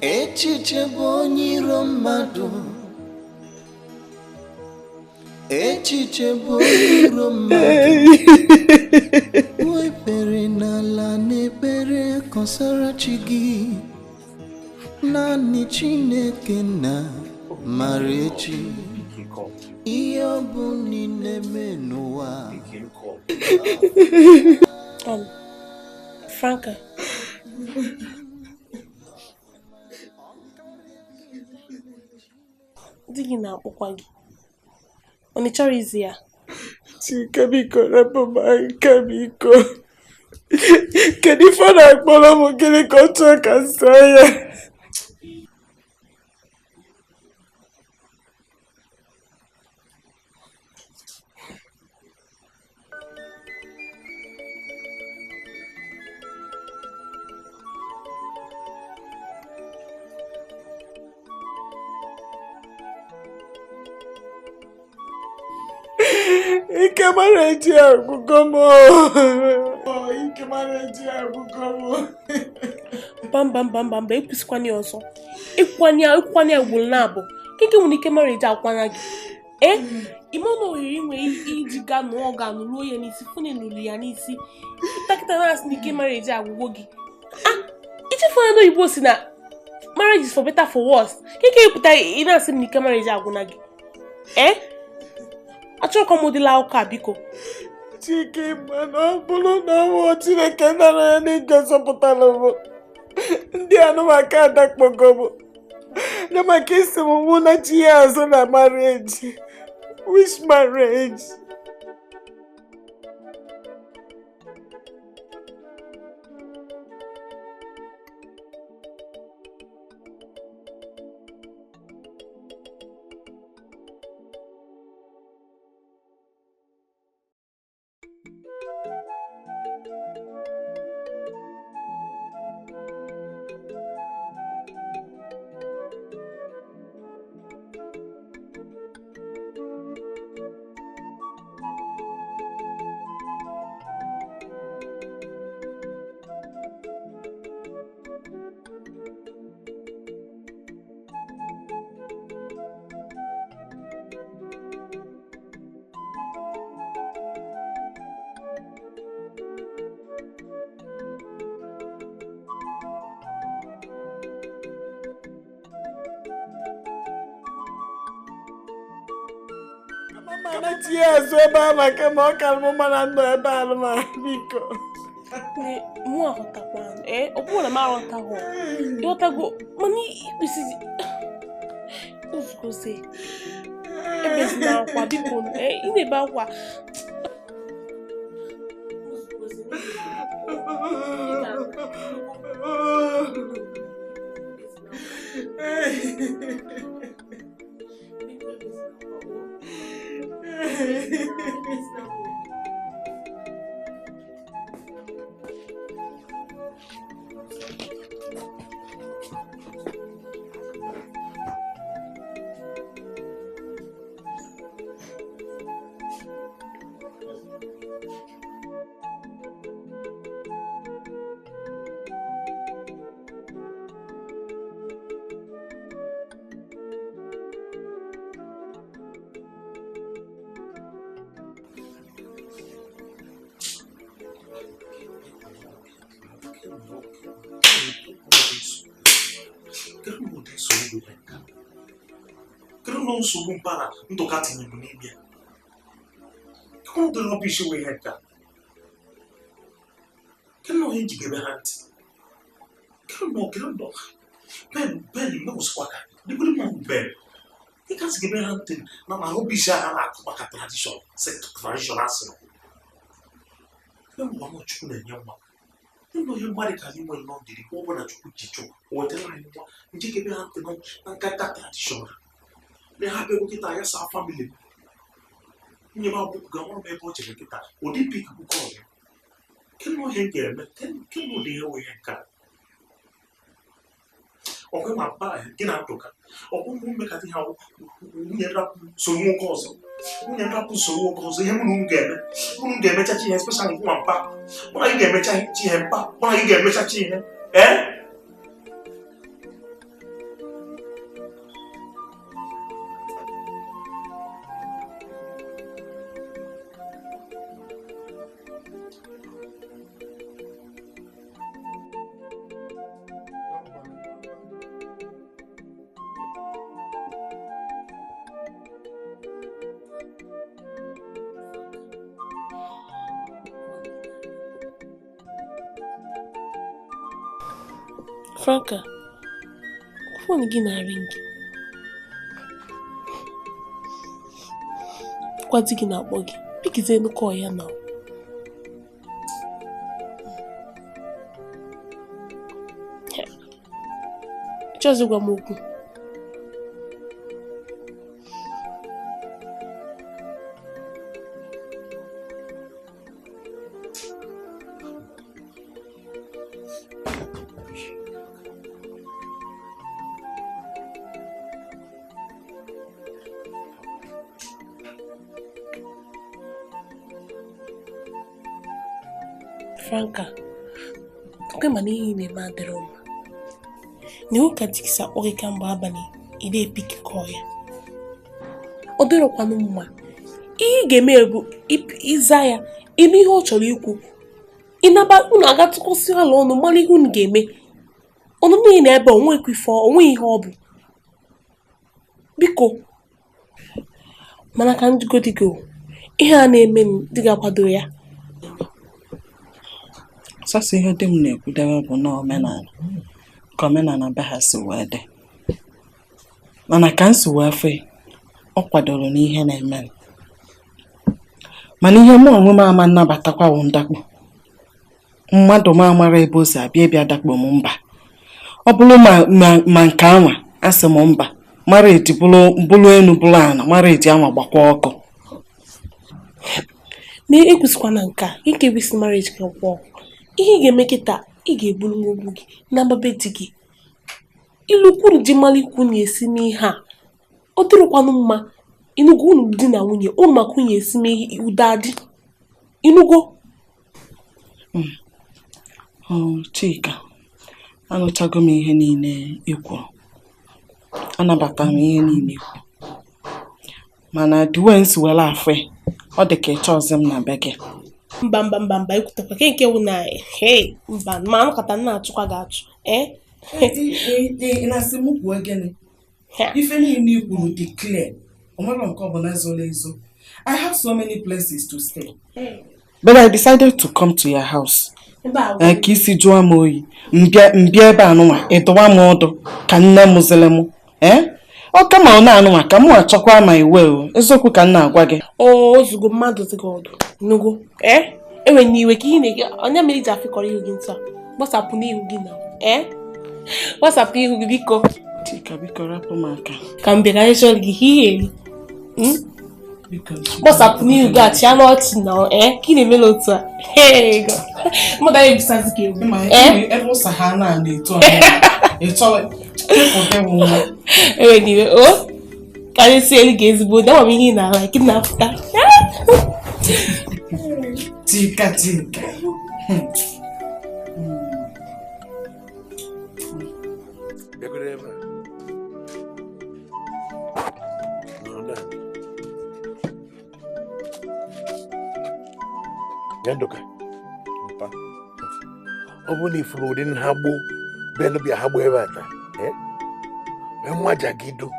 Echiche bụ onye iro mmadụ. Echiche bụ onye iro mmadụ. Gbuo ekpere n'ala n'ekpere kọsara chi gị. Naanị Chineke na mara echi. Ihe ọ bụla ị na-eme n'ụwa. Franka. Di gị na-akpọkwa gị. Ọ na chọrọ izi ya? Chike biko rapụ m aka biko. Kedu ife ọ na-akpọrọ m gịnị ka ọ chọọ ka m saa ya? Ike mara eji agwụgo m. Ike mara eji agwụgo m. Mba ekwesịkwana ya ọzọ. Ịkwanye ya ugboro na-abụ. Keke nwere ike mara eji akwana gị. Ee, ime ọnụ ohere inwe iji gaa nụọ ga nụruo ya n'isi fụna nụrụ ya n'isi. Ntakịta na-asị na ike mara eji agwụgo gị. Ah, ichefuna ndị oyibo si na marriage is for better for worse. Keke ịpụta ị na-asị m na ike mara eji agwụna gị. Ee? Achọrọ m ụdịla ụka biko. Chike mana ọ bụrụ na ọ bụ Chineke nara ya n'ike zọpụtara m ndị anụmaka adakpogo m na maka isi m mụ na chi ya azụ na marriage. Which marriage? Na chi azụ ebe a maka ma ọ ka mụ mana nọ ebe a ma biko. Mụ aghọtakwa ọ bụrụ na m aghọtaghị ịghọtago mana ikpesizi ozugozie ebezina akwa biko ị na-ebe akwa Nsogbu mpara Ndụka tinyere n'ime ya. Kedu ụdị rọbish wee ihe nka? Kedu onye njikere ha ntị? Kedu ndọ? Ben mewụsịkwa ka dịbụrụ mma Ben. Ị ka zigebe ha ntị na ma rọbish a na-akụ maka tradishọn sị tradishọn asịrị. Ebe mgbe ọnụ Chukwu na-enye nwa. Ndị onye mmadụ ka anyị nwere n'ọdịrị kwa ọbụla Chukwu ji chụ o wetara anyị nwa njikebe ha ntị na nkata tradishọn ha. Na ha bịa kịta ya saa famili nye m akwụkwọ ga nwa m ebe ọ chere kịta ụdị pik bụkọ ọzọ kenụ ihe m ga-eme kenụ ụdị ihe ihe nka ọkwe ma mba gị na Ndụka ọkwe ụmụ mmekata ihe nwunye nrapụ soro nwoke ọzọ nwunye nrapụ soro nwoke ọzọ ihe mụ na unu ga-eme unu ga-emechachi ihe especially nwa mpa mụ na gị ga-emechachi ihe mpa mụ na gị ga-emechachi ihe ee. Franka, phone gị na-ring. Gwa di gị na-akpọ gị. Pikizie nnukwu ya na. Chọọzị gwa m okwu. Franka, oke mana ihe ị na-eme adịrọ mma. Na iwu ka di gị si akpọ gị kamgbe abalị ị na-epiki kọọ ya. Ọ dịrọkwanụ mma. Ihe ị ga-eme bụ ịza ya, ime ihe ọ chọrọ ikwu. Ịnaba unu agatụkwasị ala ọnụ mara ihe unu ga-eme. Ọnụ niile na ebe onwekwa ife onwe ihe ọ bụ. Biko, mana ka njigodi gị ihe a na-eme dị gị akwado ya. Sọsọ ihe di m na-ekwudebe bụ na omenala ka omenala be ha si wee dị mana ka m si wee fụ ọ kwadoro n'ihe na-eme mana ihe mụ onwe m ama nnabatakwa wụ ndakpo mmadụ m amara ebe o si abịa ịbịa dakpo m mba ọ bụrụ ma nke anwa asị m mba mara eji bụrụ enu bụrụ ana mara eji anwa gbakwa ọkụ. Na ekwesịkwa na nke a nke bisi marriage ka kwụ ọkụ. Ihe ị ga-eme kịta ị ga-egburu ngwongwo gị na mbabe di gị ilukwuru ji mara ikwu na-esi n'ihe a ọ dịrịkwanụ mma ịnụgo unu di na nwunye unu maka nwunye esi n'ihe ụda adị ịnụgo. Chika, anụchago m ihe niile i kwuru, anabata m ihe niile i kwuru mana diwensi were afọ ọ dị ka ịchọzi m na be gị. Mba mba mba mba ekwutekwa ke nke wụ na hey mba ma anụkọta na-achụkwa gị achụ ee na-asị m kwuo gịnị ife niile i kwuru dị clear o nwere nke ọbụla zoro ezo. I have so many places to stay. But I decided to come to your house. Ka isi jụọ m oyi, mbịa ebe anụnwa, ịdọwa m ọdụ ka nne m zere m. Ọ kama ọ na-anụnwa ka mụ achọkwa ma iwe o, eziokwu ka m na-agwa gị. Ozugbo mmadụ dị gị ọdụ, nugo. Enwe n'iwe ka ihe na-ege, onye mere iji afịkọrọ ihu gị ntụ a, gbasapụ n'ihu gị na. Gbasapụ ihu gị biko. Chika, biko rapụ m aka. Ka m bịara ịchọ gị ihe eri. Gbasapụ n'ihu gị achịa n'ọchị na ka ị na-emela otu a. Mmadụ anyị ebisazi gị egwu. Ebe ụsa ha na-eto enwe n'iwe o ka anyị si elu gị ezigbo dị, ama m ihe ị na-ala ka ị na-apụta. Chika, Chika. Nyandoka, ọ bụrụ na ifuru ụdị nhagbu Ben bịa hagbu ebe a taa, mmajagido.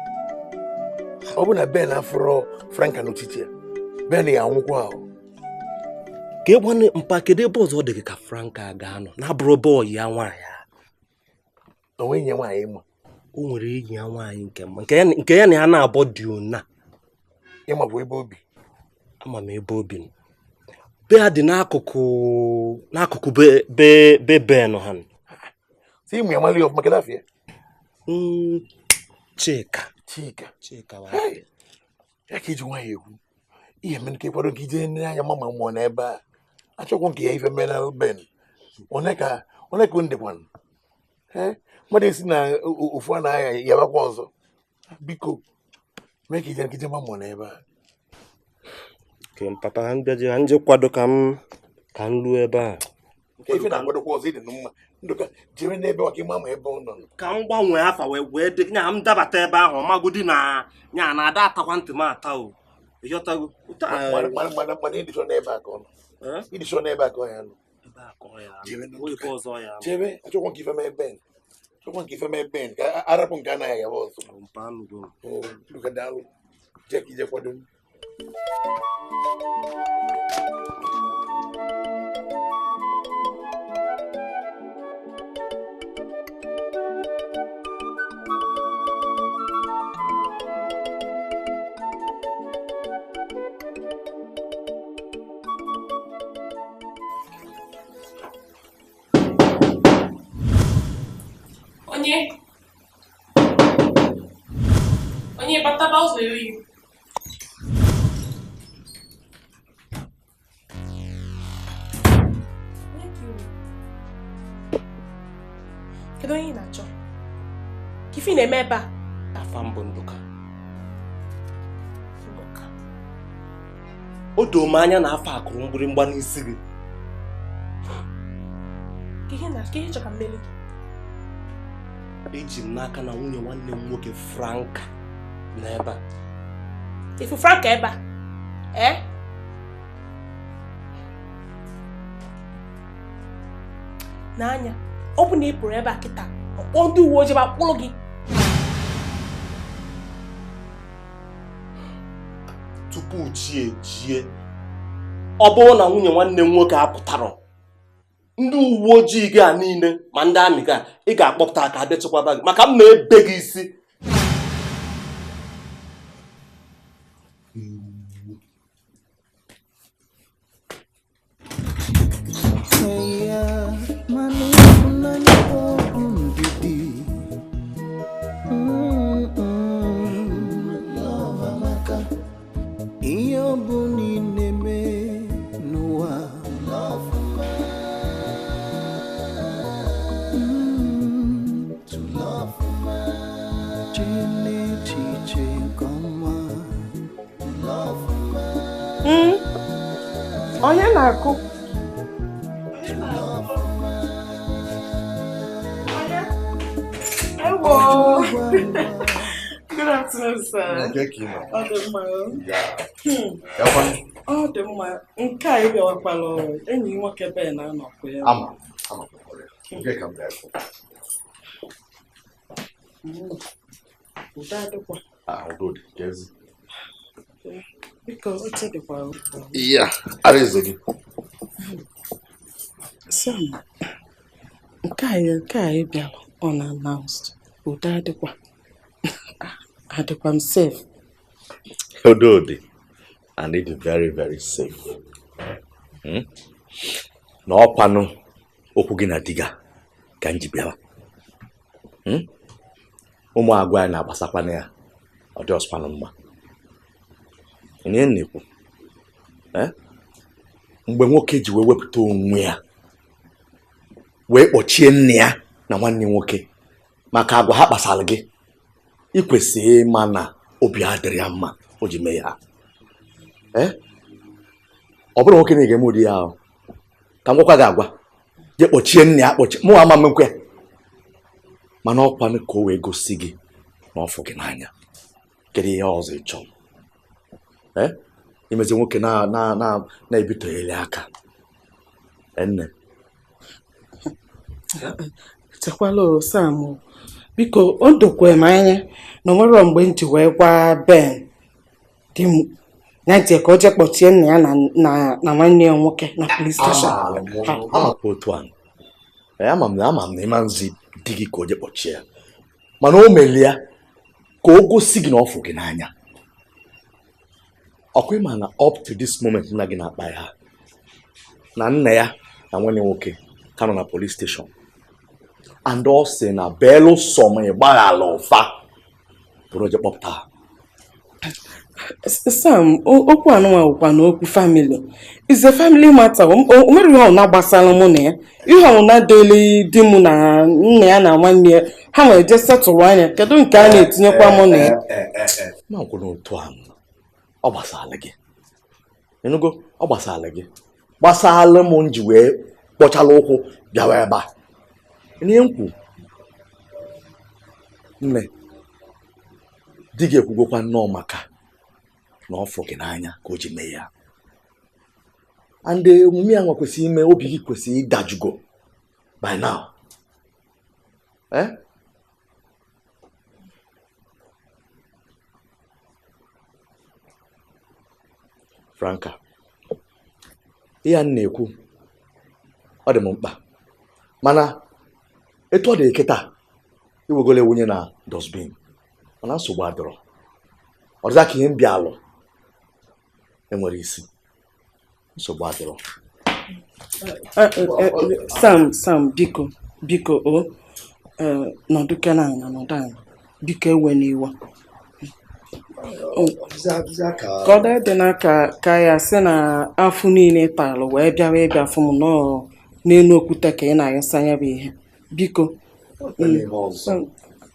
Ọ bụ na Ben afụrọ Franka n'otiti ya, Ben ya anwụkwa ahụ. Ka ịgwanụ mpa, kedu ebe ọzọ ọ dị gị ka Franka ga-anọ na-abụrụ bọọlụ ya nwaanyị? O nweghị nwaanyị ịma. O nwere enyi ya nwaanyị nke mma, nke ya na ya na-abọ dị ona. Ịma bụ ebe obi. Ama m ebe obi. Be ha dị n'akụkụ be Ben ha. Si ịmụ ya mara ya ọfụma, kedu afọ ya? Chika. Chika. Chika. Ya ka iji nwaanyị ekwu. Ihe mere nke kwado nke ije n'anya mama mmụọ n'ebe a. Achọkwa nke ya ife mere na Ben. One ka ndịkwanụ. Mmadụ esi na ofu a na-aya ya bakwa ọzọ. Biko, mee ka ije nkije mama n'ebe a. Ke papa ha mbịaji ha nje kwado ka m ruo ebe a. Nke ife na-akwadokwa ọzọ ịdị mma. Ndụka jere n'ebe ọ ka ịma ma ebe ọ nọ. Ka m gbanwee afa wee dị nya m dabata ebe ahụ ọmagodi na nya na ada atakwa ntị m ata o. Ịghọtago? Mana ịdị sọ n'ebe a ka ọ nọ. Ịdị sọ n'ebe a ka ọ ya nọ. Ebe a ka ọ ya nọ. Ebe ọzọ ya nọ. Jebe, achọkwa nke ife mee Ben. Achọkwa nke ife mee Ben ka arapụ nke anaghị agaba ọzọ. Mpa anụgo. Ndụka daalụ. Jee ka ije kwado m. Onye bataba ụzọ oyi. Kedu onye ị na-achọ? Ka ife ị na-eme ebe a? Afa mbụ Ndụka. O doo m anya na afọ akụrụ mgbịrịmgba n'isi gị. Ka ihe chọ ka mmeli gị? Eji m n'aka na nwunye nwanne m nwoke Franka n'ebe a. Ifu Franka ebe a? N'anya, ọ bụ na ị pụrụ ebe a kịta, ọkpọ ndị uwe ojii akpụrụ gị. Tupu chi ejie, ọ bụrụ na nwunye nwanne m nwoke apụtara, ndị uwe ojii gị a niile ma ndị amị gị a, ị ga-akpọpụta ka abịa chekwaba gị maka m na-ebe gị isi. Ihe ọ bụla ị na-eme n'ụwa, echiche nke ọma. Onye na-akụ? Ewo! Good afternoon, sir. Ọ dị mma. Ọ dị mma. Nke a ịbịawakwala enyi nwoke Ben na-anọkwa ya. Ama. Nke ka m bịa. Udo adịkwa. Udo dị. Kezi. Biko, oche dịkwa. Ya, Arinze gị. Sam, nke a bịara unannounced. Udo adịkwa. Adịkwa m safe? Udo dị, and it is very very safe. Na ọkwanụ okwu gị na diga ka m ji bịawa. Ụmụ agwa ya na-agbasakwana ya, ọ dị ọsụkwanụ mma. Onye m na-ekwu? Eh? Mgbe nwoke ji wee wepụta onwe ya wee kpọchie nne ya na nwanne nwoke maka agwa ha kpasara gị, ị kwesịrị ịma na obi adịrị ya mma o ji mee ya. Ee, ọ bụrụ nwoke na-ege m ụdị ya ahụ, ka m gwakwa gị agwa je kpọchie nne ya, kpọchie mụ, ama mmekwa ya, mana ọkwanụ ka o wee gosi gị na ọ fụ gị n'anya. Kedu ihe ọzọ ị chọrọ? Ee, imezi nwoke na na na na-ebitogheli aka. Ee, nne. Chekwala o, Sam o. Biko, o dokwere m anya na o nwere mgbe m ji wee gwa Ben di m ya jee ka o jee kpọchie nna ya na nwanne ya nwoke na police station. Amakwa otu a. Ee, ama m na ịma nzi di gị ka o je kpọchie ya, mana o melie ya ka o gosi gị na ọ fụ gị n'anya. Ọkwa ịma na up to this moment nna gị na-akpa ya na nna ya na nwanne nwoke ka nọ na police station, and ọ sị na belụsọ ma ịgbaghala ụfa bụrụ oje kpọpụta ha. Sam, okwu anụnwa wụkwa na okwu family is a family matter. O nwere ihe ọbụla gbasara mụ na ya, ihe ọbụla dịrị di m na nna ya na nwanne ya, ha nwere je setụrụ anya. Kedu nke a na-etinyekwa mụ na ya? Ma nkwụ n'otu ahụ, ọ gbasara gị, ịnụgo? Ọ gbasara gị, gbasara m nji wee kpọchala ụkwụ bịawa ebe a. Ihe m kwu, nne, di gị ekwugokwa nnọọ maka na ọ fụ gị n'anya ka o ji mee ya, and omume ya nwa kwesịrị ime obi gị kwesịrị ịdajugo by now, eh? Franka, ihe a m na-ekwu ọ dị m mkpa, mana etu ọ dị kịta, iwegolo ewunye na dustbin, mana nsogbu adọrọ. Ọ dịza ka ihe m bịa alụ enwere isi, nsogbu adọrọ. Sam, Sam, biko, biko o, nọdụ kena ala, nọdụ ala, biko, ewe n'iwe. Ka ọ dị n'aka ka ya sị na afụ niile talụ wee bịawa ịbịa fụ m nọọ n'elu okwute ka ị na-ayọsa ya bụ ihe, biko.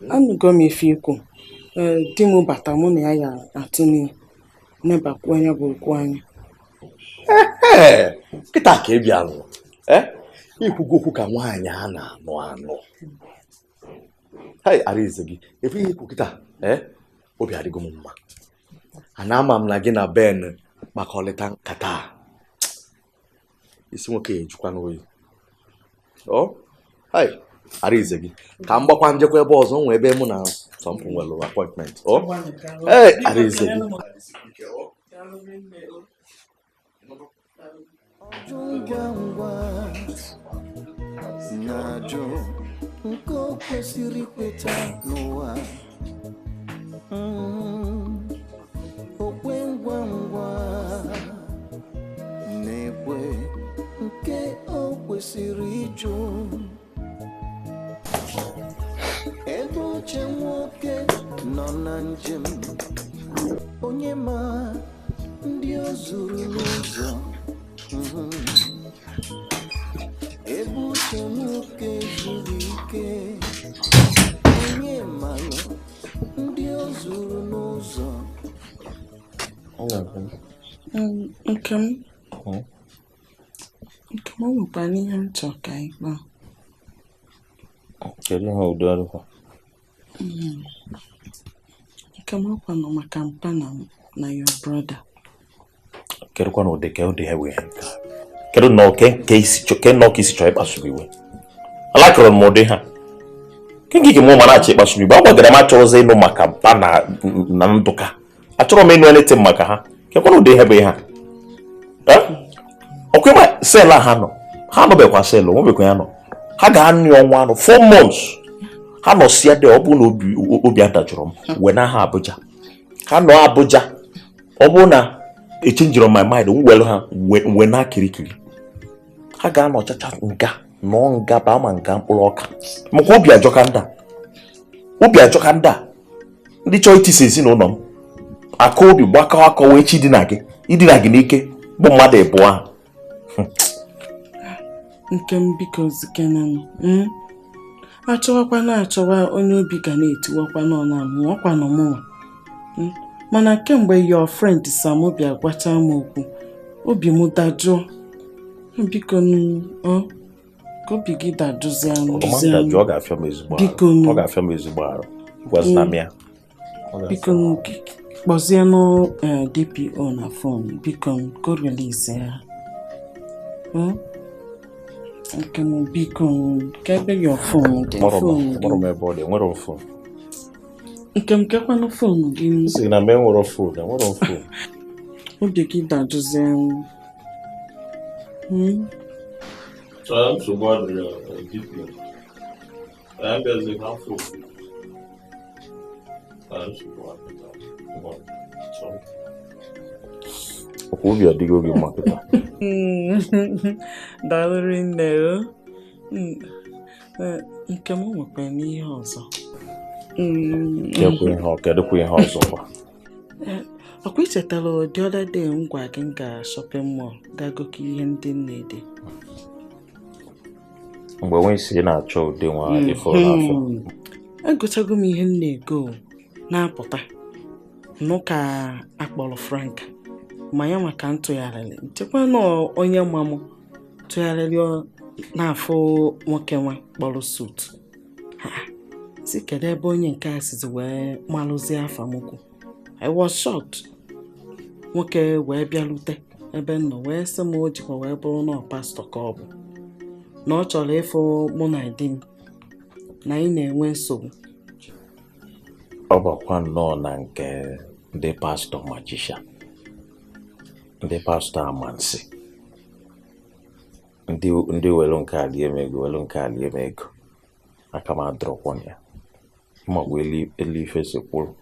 Anụgo m ife ikwu. Ee, di m bata, mụ na ya ya atụ n'ihe nebakwu anya bụ okwu anyị. Ee, kịta ka ị bịalụ. Ee, ikwugo okwu ka nwaanyị a na-anụ anụ. Hei, Arinze gị efe ihe ikwu kịta. Ee, obi adịgo m mma. Ana ama m na gị na Ben kpakọrịta nkata a, isi nwoke ya ejukwa n'oyi. Ọ hei, Arinze gị, ka m gbakwa njekwa ebe ọzọ nwee ebe mụ na Sọmpụ nwere appointment. Ọ ee, Arinze gị. Ngwa ngwa na-ajụ nke o kwesịrị ikweta n'ụwa. Okwe ngwa ngwa na-ekwe nke o kwesịrị ịjụ. Ebe uche nwoke nọ na njem, onye ma ndị o zuru n'ụzọ. Ebe uche nwoke zuru ike, onye malụ ndị o zuru n'ụzọ. Nke m, o nwekwara ihe m chọrọ ka anyị kpaa. Kedu ihe? Udo adịkwa. Nke m, ọkwa nọ maka mpa na your brother. Kedụkwa na ụdị ka ụdị ha wee nke a? Kedu nnọọ ke isi chọ ke nnọọ ka isi chọọ ịkpasu m iwe? Alakụrụ m ụdị ha ke nke mụ ma na-achọ ịkpasu m iwe. Agwagara m achọrọzi ịnụ maka mpa na Ndụka. Achọrọ m ịnụ anything maka ha. Kekwana ụdị ihe bụ ihe a? Ọkwa ịma sel a ha nọ. Ha nọbekwa sel, onwebekwa ya nọ. Ha ga-anọ ọnwa anọ 4 months. Ha nọsịa dị ọ bụ na obi adajụrụ m wee na ha Abuja. Ha nọ Abuja. Ọ bụ na echenjiri my mind m welu ha wee na kirikiri. Ha ga-anọchacha nga nọ nga baa ma nga mkpụrụ ọka. Makwa obi ajọka ndị a. Obi ajọka ndị a. Ndị chọọ itisa ezinụlọ m. Aka obi gbakọ akọ wee chi idina gị. Idina gị n'ike bụ mmadụ ịbụọ ahụ. Nke m biko zikenenụ. Achọwakwa na-achọwa onye obi ga na-etiwakwa n'ọna mụọkwa na mụnwa. Mana kemgbe your friend Sam bịa gwacha m okwu, obi m dajụọ. Biko ka obi gị dajụzie. Ọ ga-afịa m ezigbo arụ. Ọ ga-afịa m ezigbo arụ. Gwazina m ya. Biko kpọzienụ DPO na fon biko ka o release ya. Nke m biko ka ebe your phone dị. Mkpọrọ m ebe ọ dị, enwere m phone. Nke m kekwanụ phone gị. Sị na m enwere phone, enwere m phone. Obi gị dajụzie. Nsogbu adịrị DPO. Abịazi na phone. Nsogbu adịrị. Ọkwa obi adịghị oge mma kịta. Daalụ rinne o. Nke m nwekwara n'ihe ọzọ. Kedụkwa ihe ọzọ kwa? Ọkwa ichetara the other day m gwa gị m gara shopping mall gaa gote ihe ndị m na-ede. Mgbe nwe isi na-achọ ụdị nwa ịfọrọ n'afọ. Egochago m ihe m na-ego na-apụta. Nụ ka akpọrọ Frank. Ma ya maka ntụgharịrị nchekwa na onye ma m tụgharịrị n'afọ nwoke nwa kpọrọ suit. Ha si kedu ebe onye nke a sizi wee malụzie afa m kwu. I was shocked. Nwoke wee bịalute ebe m nọ wee sị m o jikwa wee bụrụ na pastọ ka ọ bụ na ọ chọrọ ịfụ mụ na di m na anyị na-enwe nsogbu. Ọ bakwa nnọọ na nke ndị pastọ majisha, ndị pastọ amansi, ndị welu nke a lie m ego, welu nke a lie m ego. Aka m adọrọkwa ya. Makwa elu ife si kwụrụ.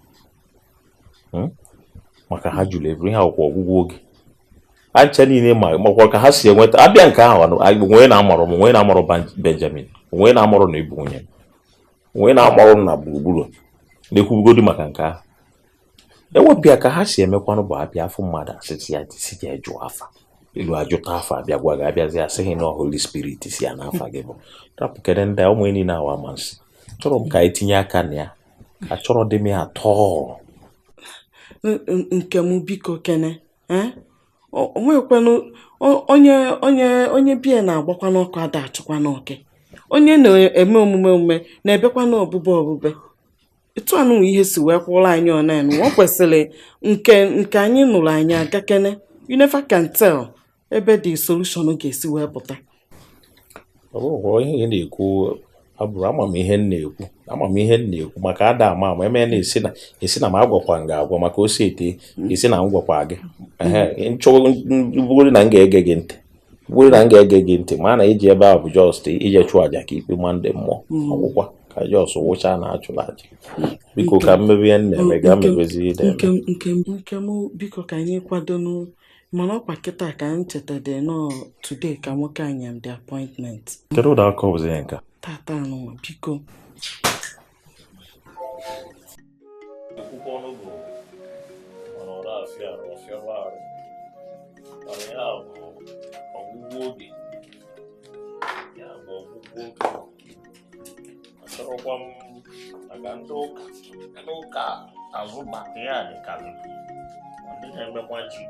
Maka ha jụrụ eburu ihe akwụkwọ ọgwụgwụ oge. Acha niile makwa ka ha si enweta abịa nke ahụ onwe na-amarụ m, onwe na-amarụ Benjamin, onwe na-amarụ na ịbụ nwunye m, onwe na-amarụ m na gburugburu na-ekwubugodi maka nke ahụ. Ewepụ ya ka ha si emekwanụ bụ abịa afọ mmadụ asịsị ya si ya jụọ afa. Elu ajụta afa abịa gwa gị abịazi asịghị na Holy Spirit si ya n'afa gị bụ. Rapụ kedu ndị a ụmụ niile awa amansi. Chọrọ m ka anyị tinye aka na ya. Achọrọ dị m ya atọ. Nke m biko kene. O nwekwanụ onye onye onye bie na-agbakwa n'ọkụ ada achụkwa n'oke. Onye na-eme omume omume na-ebekwa n'ọbụbụ ọbụbe. Etu anụ ihe si wee kwụrụ anyị ọnanụ, ọ kwesịrị nke nke anyị nụrụ anyị aga kene. You never can tell ebe the solution ga-esi wee pụta. Ọ bụrụkwa ihe ị na-ekwu abụrụ ama m ihe m na-ekwu, ama m ihe m na-ekwu maka ada ama ama eme na-esi na esi na m agwakwa m ga-agwa maka o si ete esi na m gwakwa gị. Nchọbụrụ na m ga-ege gị ntị. Bụrụ na m ga-ege gị ntị ma na iji ebe a bụ just ije chụọ aja ka ikpe ma ndị mmụọ ọgwụkwa ka just wụcha na achụrụ aja. Biko ka mmebe ihe m na-eme gaa mebezi ihe na-eme. Nke m biko ka anyị kwadonu mana ọkwa kịta ka m chetadị nọ today ka nwoke anyị am the appointment. Kedu ụdị akọ bụzi ihe nke a? Tata anụnwa biko. Ekwukwa ọnụ bụ mana ọ na-afịa arụ ọfịawa arụ. Mana ya bụ ọgwụgwụ oge. Ya bụ ọgwụgwụ oge. Achọrọkwa m maka ndị ụka. Ndị ụka azụ maka ya dịkarịrị. Ndị na-emekwa ji.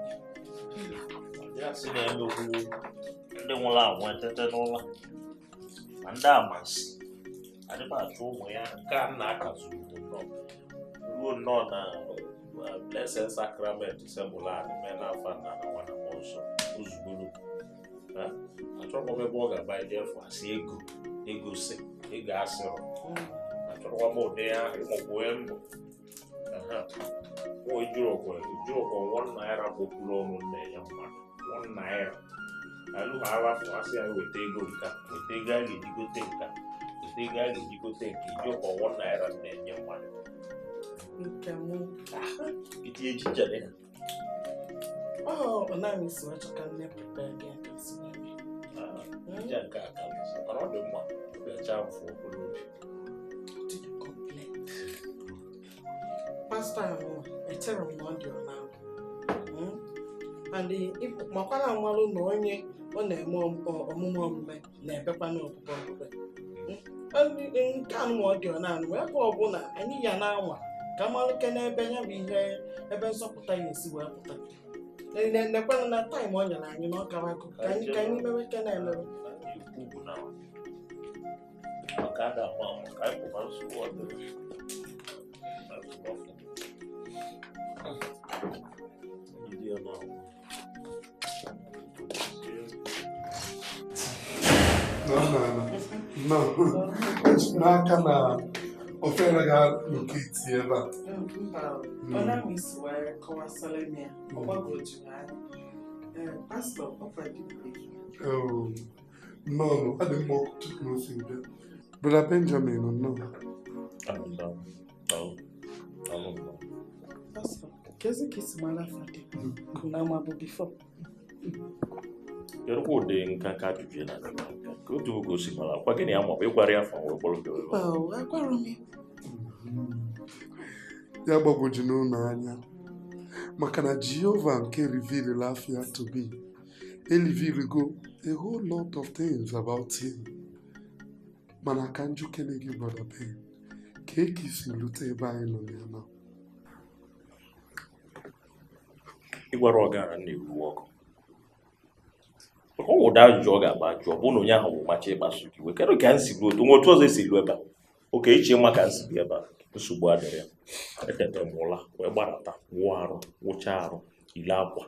Ndị asị na-emekwu ndị nwụrụ anwụ etete n'ụla. Ma ndị amansi adịm achụ ụmụ ya nke a na-akazuru nnọọ ruo nnọọ na Blessed Sacrament sebụla anyị mee n'afọ nna na nwa na mmụọ nsọ ozugbo. Achọrọ m ebe ọ ga-aba ije efu asị ego ego si ego asịrọ. Achọrọkwa m ụdị ahụ ịmụkwu onye mbụ. Mụ ejirọkwa ₦1 kpopụrụ ọnụ na-enye mmadụ ₦1. Alụ ha arafụ asị ya weta ego nka, weta ego a ga-eji gote nka, weta ego a ga-eji gote nke ijirọkwa ₦1 na-enye mmadụ. Nke mụ. Itinye jinja na ya. Ọ naghị esi wee ka nne prepare gị aka esi wee mee. Jinja nke a ka mana ọ dị mma, ọ ga-acha mfụ okporo obi. Pastọ ahụ echere m na ọ dị ọna and makwara amalụ na onye ọ na-eme ọmụmụ omume na-ebekwa n'ọbụbụ ọbụbe nke anụ ọ dị ọna anụ ebe ọbụla anyị ya na-anwa ka amalụke n'ebe ya bụ ihe ebe nzọpụta ya esi wee pụta nekwanụ na taịm ọ nyere anyị na ọ kawago ka anyị mewe ke na-emewe No. N'aka na ofere ga locate ebe a. Mba, ọ na-amụ isi wee kọwasịrị m ya, ọ gbagwojuru anya. Pastọ, ọkwa dibịa. No, adị mma ọkụ tupu na osi bịa. Brother Benjamin, no. Pastọ, kezi ka isi mara afa dị ka unu amabụ bifo? Kedụkwa ụdị nka ka ajụjụ na ka otu oge o si mara akwa gịnị ya maọbụ ịgwara ya afa wee kpọrọ gị Mba, agwara m ya. Ya gbagwoju n'ụlọ anya maka na Jehova nke revealed afia to be elivilgo a whole lot of things about him. Mana ka njukene gị Brother Ben, ka eke si lute ebe anyị nọ ya na ịgwara ọgara na-ewu ọkụ maka ọ wụda ajụjụ ọ ga-agba ajụọ bụ na onye ahụ bụ macha ịkpasu gị iwe. Kedu ka nsi ruo otu nwe otu ọzọ esi lu ebe a? Oke iche mma ka nsi bi ebe a, nsogbu adịrị ya. Etete m ụla wee gbarata wụọ arụ wụchaa arụ ile akwa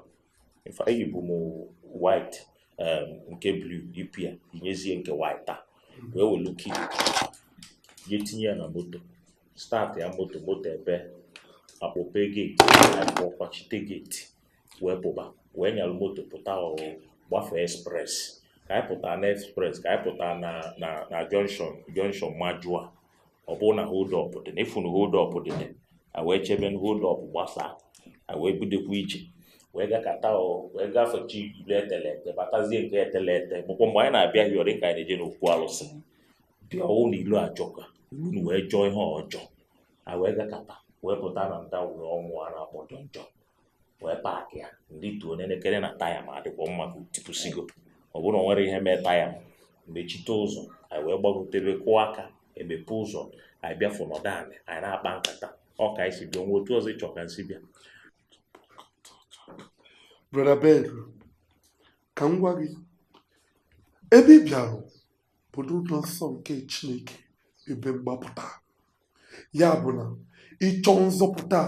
ife eyibu m white nke blue ipu ya inyezie nke white a wee welu kii je tinye ya na moto start ya moto ebe akpọpe geeti akpọ kwachite geeti wee pụba wee nyalụ moto pụta ọrụ gbafee express ka anyị pụta na express ka anyị pụta na junction majua ọ bụrụ na hold up dị na ịfụ na hold up dị na wee chebe na hold up gbasaa a wee bidokwa ije wee gakata wee gafechi ilu etelete batazie nke etelete bụkwa mgbe anyị na-abịa hịọ dị ka anyị na-eje n'okwu alụsị bịa ọwụ na ilu ajọka ilu wee jọọ ihe ọjọọ a wee gakata wee pụta na nda wee ọnwụ a na-akpọ jọnjọ wee paakị ya ndị tuo n'elekere na taya ma adịkwa mma ka tipụsigo ọ bụrụ na o nwere ihe mee taya m mechite ụzọ anyị wee gbagotebe kụọ aka emepe ụzọ anyị bịafụ nọdụ anị anyị na-akpa nkata ọ ka anyị si bịa nwe otu ọzọ ịchọ ka nsi bịa. Brother Ben, ka m gwa gị ebe ị bịara bụ n'ụlọ nsọ nke Chineke ebe mgbapụta ya bụ na ịchọ nzọpụta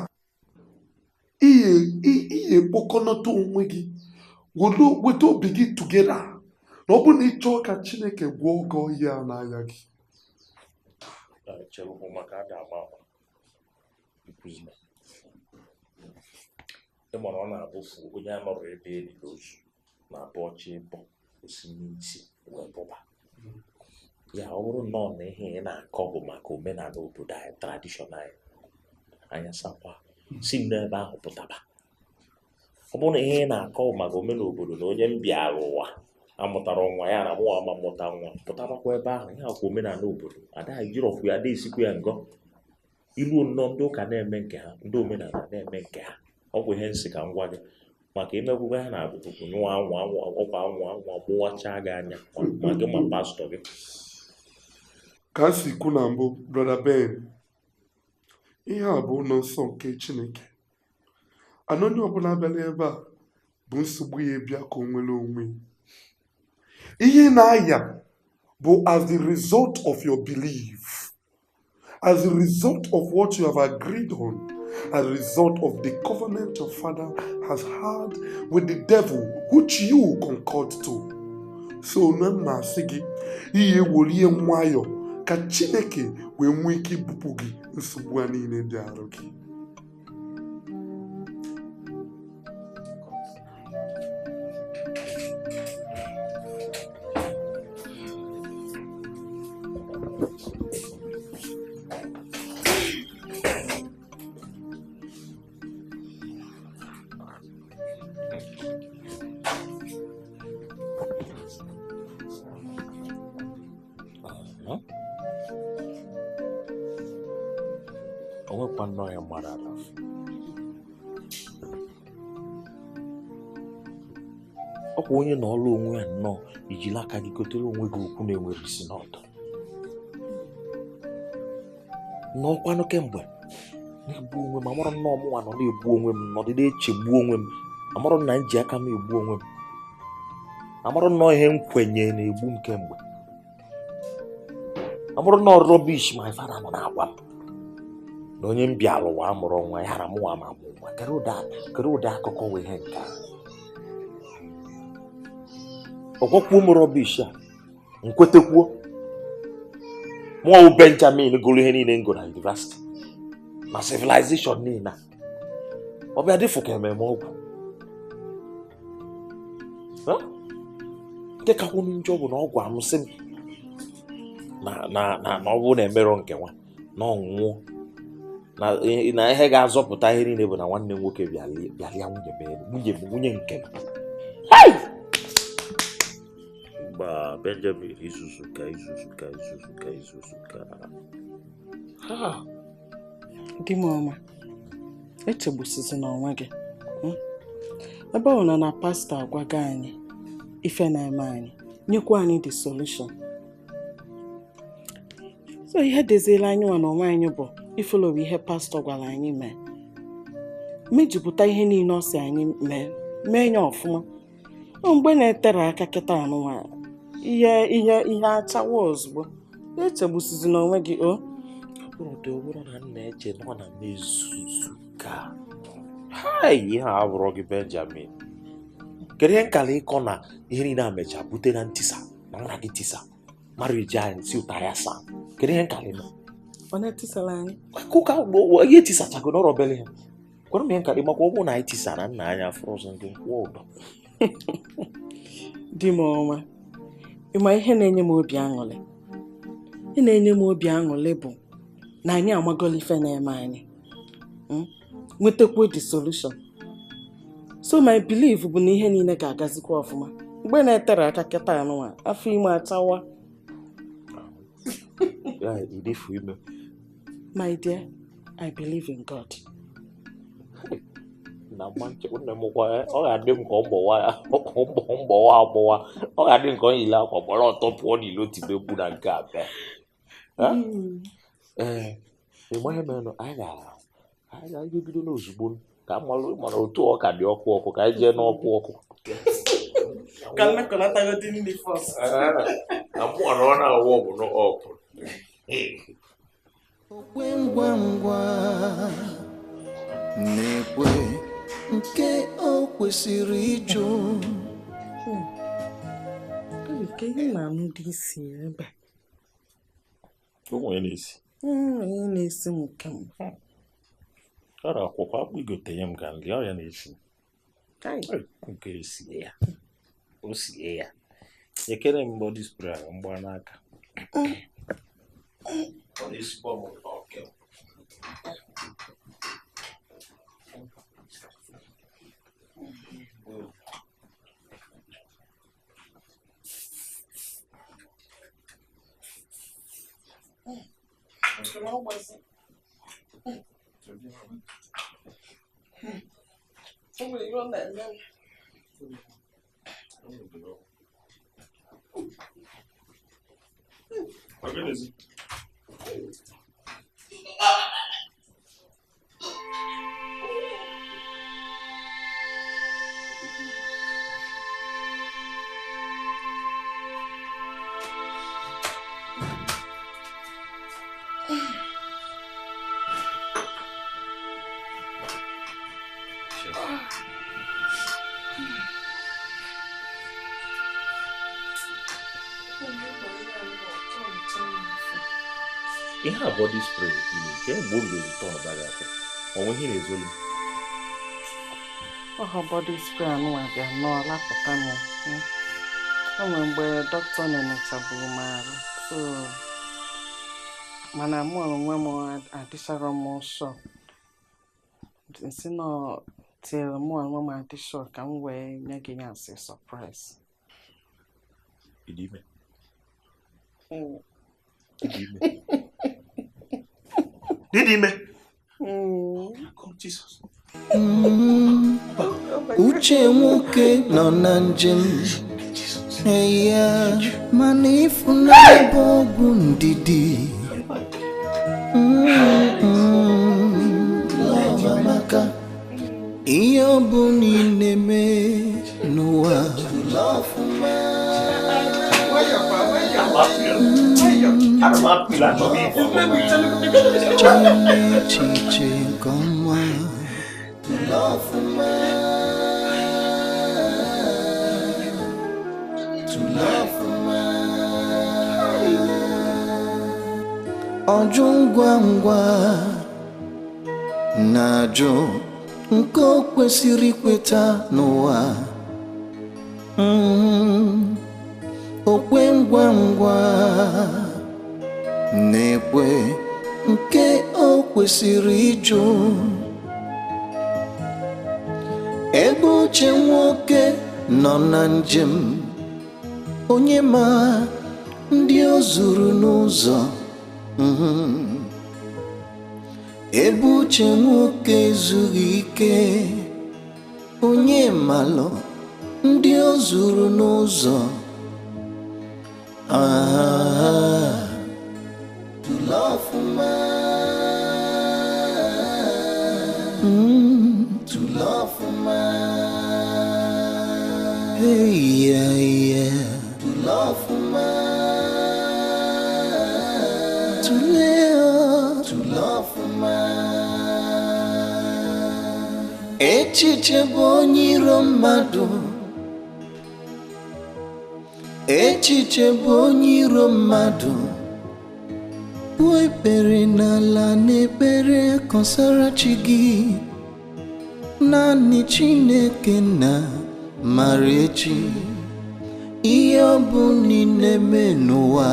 ihe kpọkọnọta onwe gị weta obi gị tugeda na ọ bụrụ na ịchọọ ka Chineke gwọọ gị ọhịa n'anya gị. Ịmara ọ na-abụfu onye anọrọ ebe eliri ozu na-abụ ọchị ịbọ osi n'isi wee bụba ya. Ọ bụrụ nnọọ na ihe ị na-akọ bụ maka omenala obodo anyị tradishọn anyị anya sakwa si n'ebe ahụ pụtaba. Ọ bụrụ na ihe ị na-akọ bụ maka omenala obodo na onye mbịara ụwa amụtara nwa ya na mụnwa ama mmụta nwa pụtabakwa ebe ahụ ya kwa omenala obodo ada jirọkwu ya ada esikwu ya ngọ ilu nnọọ ndị ụka na-eme nke ha ndị omenala na-eme nke ha. Ọ bụ ihe nsị ka m gwa gị maka imegbugbe ha na-abụbụ nyụọ anwụ anwụ ọkwa anwụ anwụ gbụwachaa gị anya ma gị ma pastọ gị. Ka a si kwu na mbụ, Brother Ben, ihe a bụ ụlọ nsọ nke Chineke ana onye ọbụla abịala ebe a bụ nsogbu ya bịa ka o nwere onwe. Ihe na-aya bụ as the result of your belief, as the result of what you have agreed on, as a result of the covenant your father has had with the devil, which you concord to. So na mma asị gị ihe welie nwayọ ka Chineke wee nwee ike ibupụ gị nsogbu a niile dị arụ gị. Onwekwa nnọọ ya mmadụ arafụ. Ọkwa onye na ọlụ onwe ya nnọọ ijiri aka gị gotere onwe gị okwu na-enwere isi n'ọdụ. N'ọkwanụ kemgbe na-egbu onwe m, amarọ nnọọ mụnwa nọ na-egbu onwe m, nọdụ na-echegbu onwe m, amarọ na m ji aka m egbu onwe m, amarọ nnọọ ihe m kwenye na-egbu m kemgbe, amarọ nnọọ rubbish my father nọ na-agwa m na onye m bịara ụwa amụrụ nwa ya hara mụnwa ma mụ nwa. Kedu ụdị akụkọ wee ihe nke a? Ọgwọkwuo m rubbish a nkwetekwuo. Mụọ bụ Benjamin gụrụ ihe niile m gụrụ na yunivasịtị na civilization niile a, ọ bịa dịfụ ka ememe ọgwụ. Nke kakwunu njọ bụ na ọ gwara m sị m na ọ bụrụ na emerọ nke nwa na ọ nwụọ, na ihe ga-azọpụta ihe niile bụ na nwanne m nwoke bịalịa nwunye m nwunye nke m. Mba, Benjamin, izuzu ka. Di m ọma, echegbusizina n'onwe gị. Ebe ọ na pastọ agwago anyị ife na-eme anyị, nyekwa anyị the solution. So ihe deziela anyị nwa n'onwe anyị bụ ifolowe ihe pastọ gwara anyị mee, mejupụta ihe niile ọ sị anyị mee, mee ya ọfụma. Ọ mgbe na-etere aka kịta anụnwa ihe ihe ihe achawa ozugbo. Echegbusizina n'onwe gị o. Ọ bụrụ na m na-eche na ọ na m ezuzu ka hai ihe a abụrụ gị Benjamin. Kedu ihe nkala ịkọ na ihe niile a mechaa bute na ntisa na mụ na gị tisa marriage anyị si ụta ya saa? Kedu ihe nkala ịnọ? Ọ na-etisala anyị? Kụka ihe etisachago n'ọrụ obere ihe. Kwere m ihe nkala ịmakwa ọ bụrụ na anyị tisara nna anyị afụrụ ọzọ nke nkwụ ụdọ. Di m ọma, ịma ihe na-enye m obi aṅụrị? Ihe na-enye m obi aṅụrị bụ na anyị amagolo ife na-eme anyị, nwetakwuo the solution. So my belief bụ na ihe niile ga-agazikwa ọfụma. Mgbe na-etere aka kịta anụnwa, afọ ime achawa. My dear, I believe in God. Na ọ ga-adị m ka ọ mgbọwa agbọwa, ọ ga-adị m ka ọ yiri akwa gbara ọtọ pụọ n'ilo tibe mkpu na nke a bịa. Ee, ịma ihe mere anyị ga-ebido n'ozugbo ka mara otu ọ ka dị ọkụ ọkụ ka anyị jee n'ọkụ ọkụ. Ka mmekọnatagodi ndị fọs. Na mụ na ọ na-awụ ọbụ n'ọkụ. Okwe ngwa ngwa na-ekwe nke o kwesịrị ịjụ. Nke ihe na-anụ dị isi ebe. O nwere n'isi. Onye na-esi m kemgbe. Ọ na-akwụkwọ akpụ igote nye m ka nri ọrịa na-esi. Nke esie ya. O sie ya. Ekere m body spray mgba n'aka. Ọ na-esikwa m ụtọ kemgbe. Ihe a body spray nke mgbe o bidoro tọn baga afọ onwe ihe na-ezolu. Ọha body spray anụnwa bịa nnọọ lapụta m. O nwere mgbe dọkịta na-emechagburu m arụ, so Mana mụ onwe m adịchara m ọsọ. Nsị nọ till mụ onwe m adị sure ka m wee nye gị ya asị surprise. Ị dị ime? Ị dị ime? Dị ime? Oh, Jesus. Uche nwoke nọ na njem ya, mana ịfụnanya bụ ọgwụ ndidi. Love amaka, ihe ọ bụla ị na-eme n'ụwa. Chee echiche nke ọma. Ọjụ ngwa ngwa na-ajụ nke o kwesịrị ikweta n'ụwa. Okwe ngwa ngwa na-ekwe nke o kwesịrị ịjụ. Ebe uche nwoke nọ na njem, onye ma ndị o zuru n'ụzọ. Ebe uche nwoke ezughị ike, onye malụ ndị o zuru n'ụzọ. Hey, yeah, yeah. Echiche bụ onye iro mmadụ. Echiche bụ onye iro mmadụ. Gbuo ekpere n'ala n'ekpere kọsara chi gị. Naanị Chineke na mara echi. Ihe ọ bụla ị na-eme n'ụwa,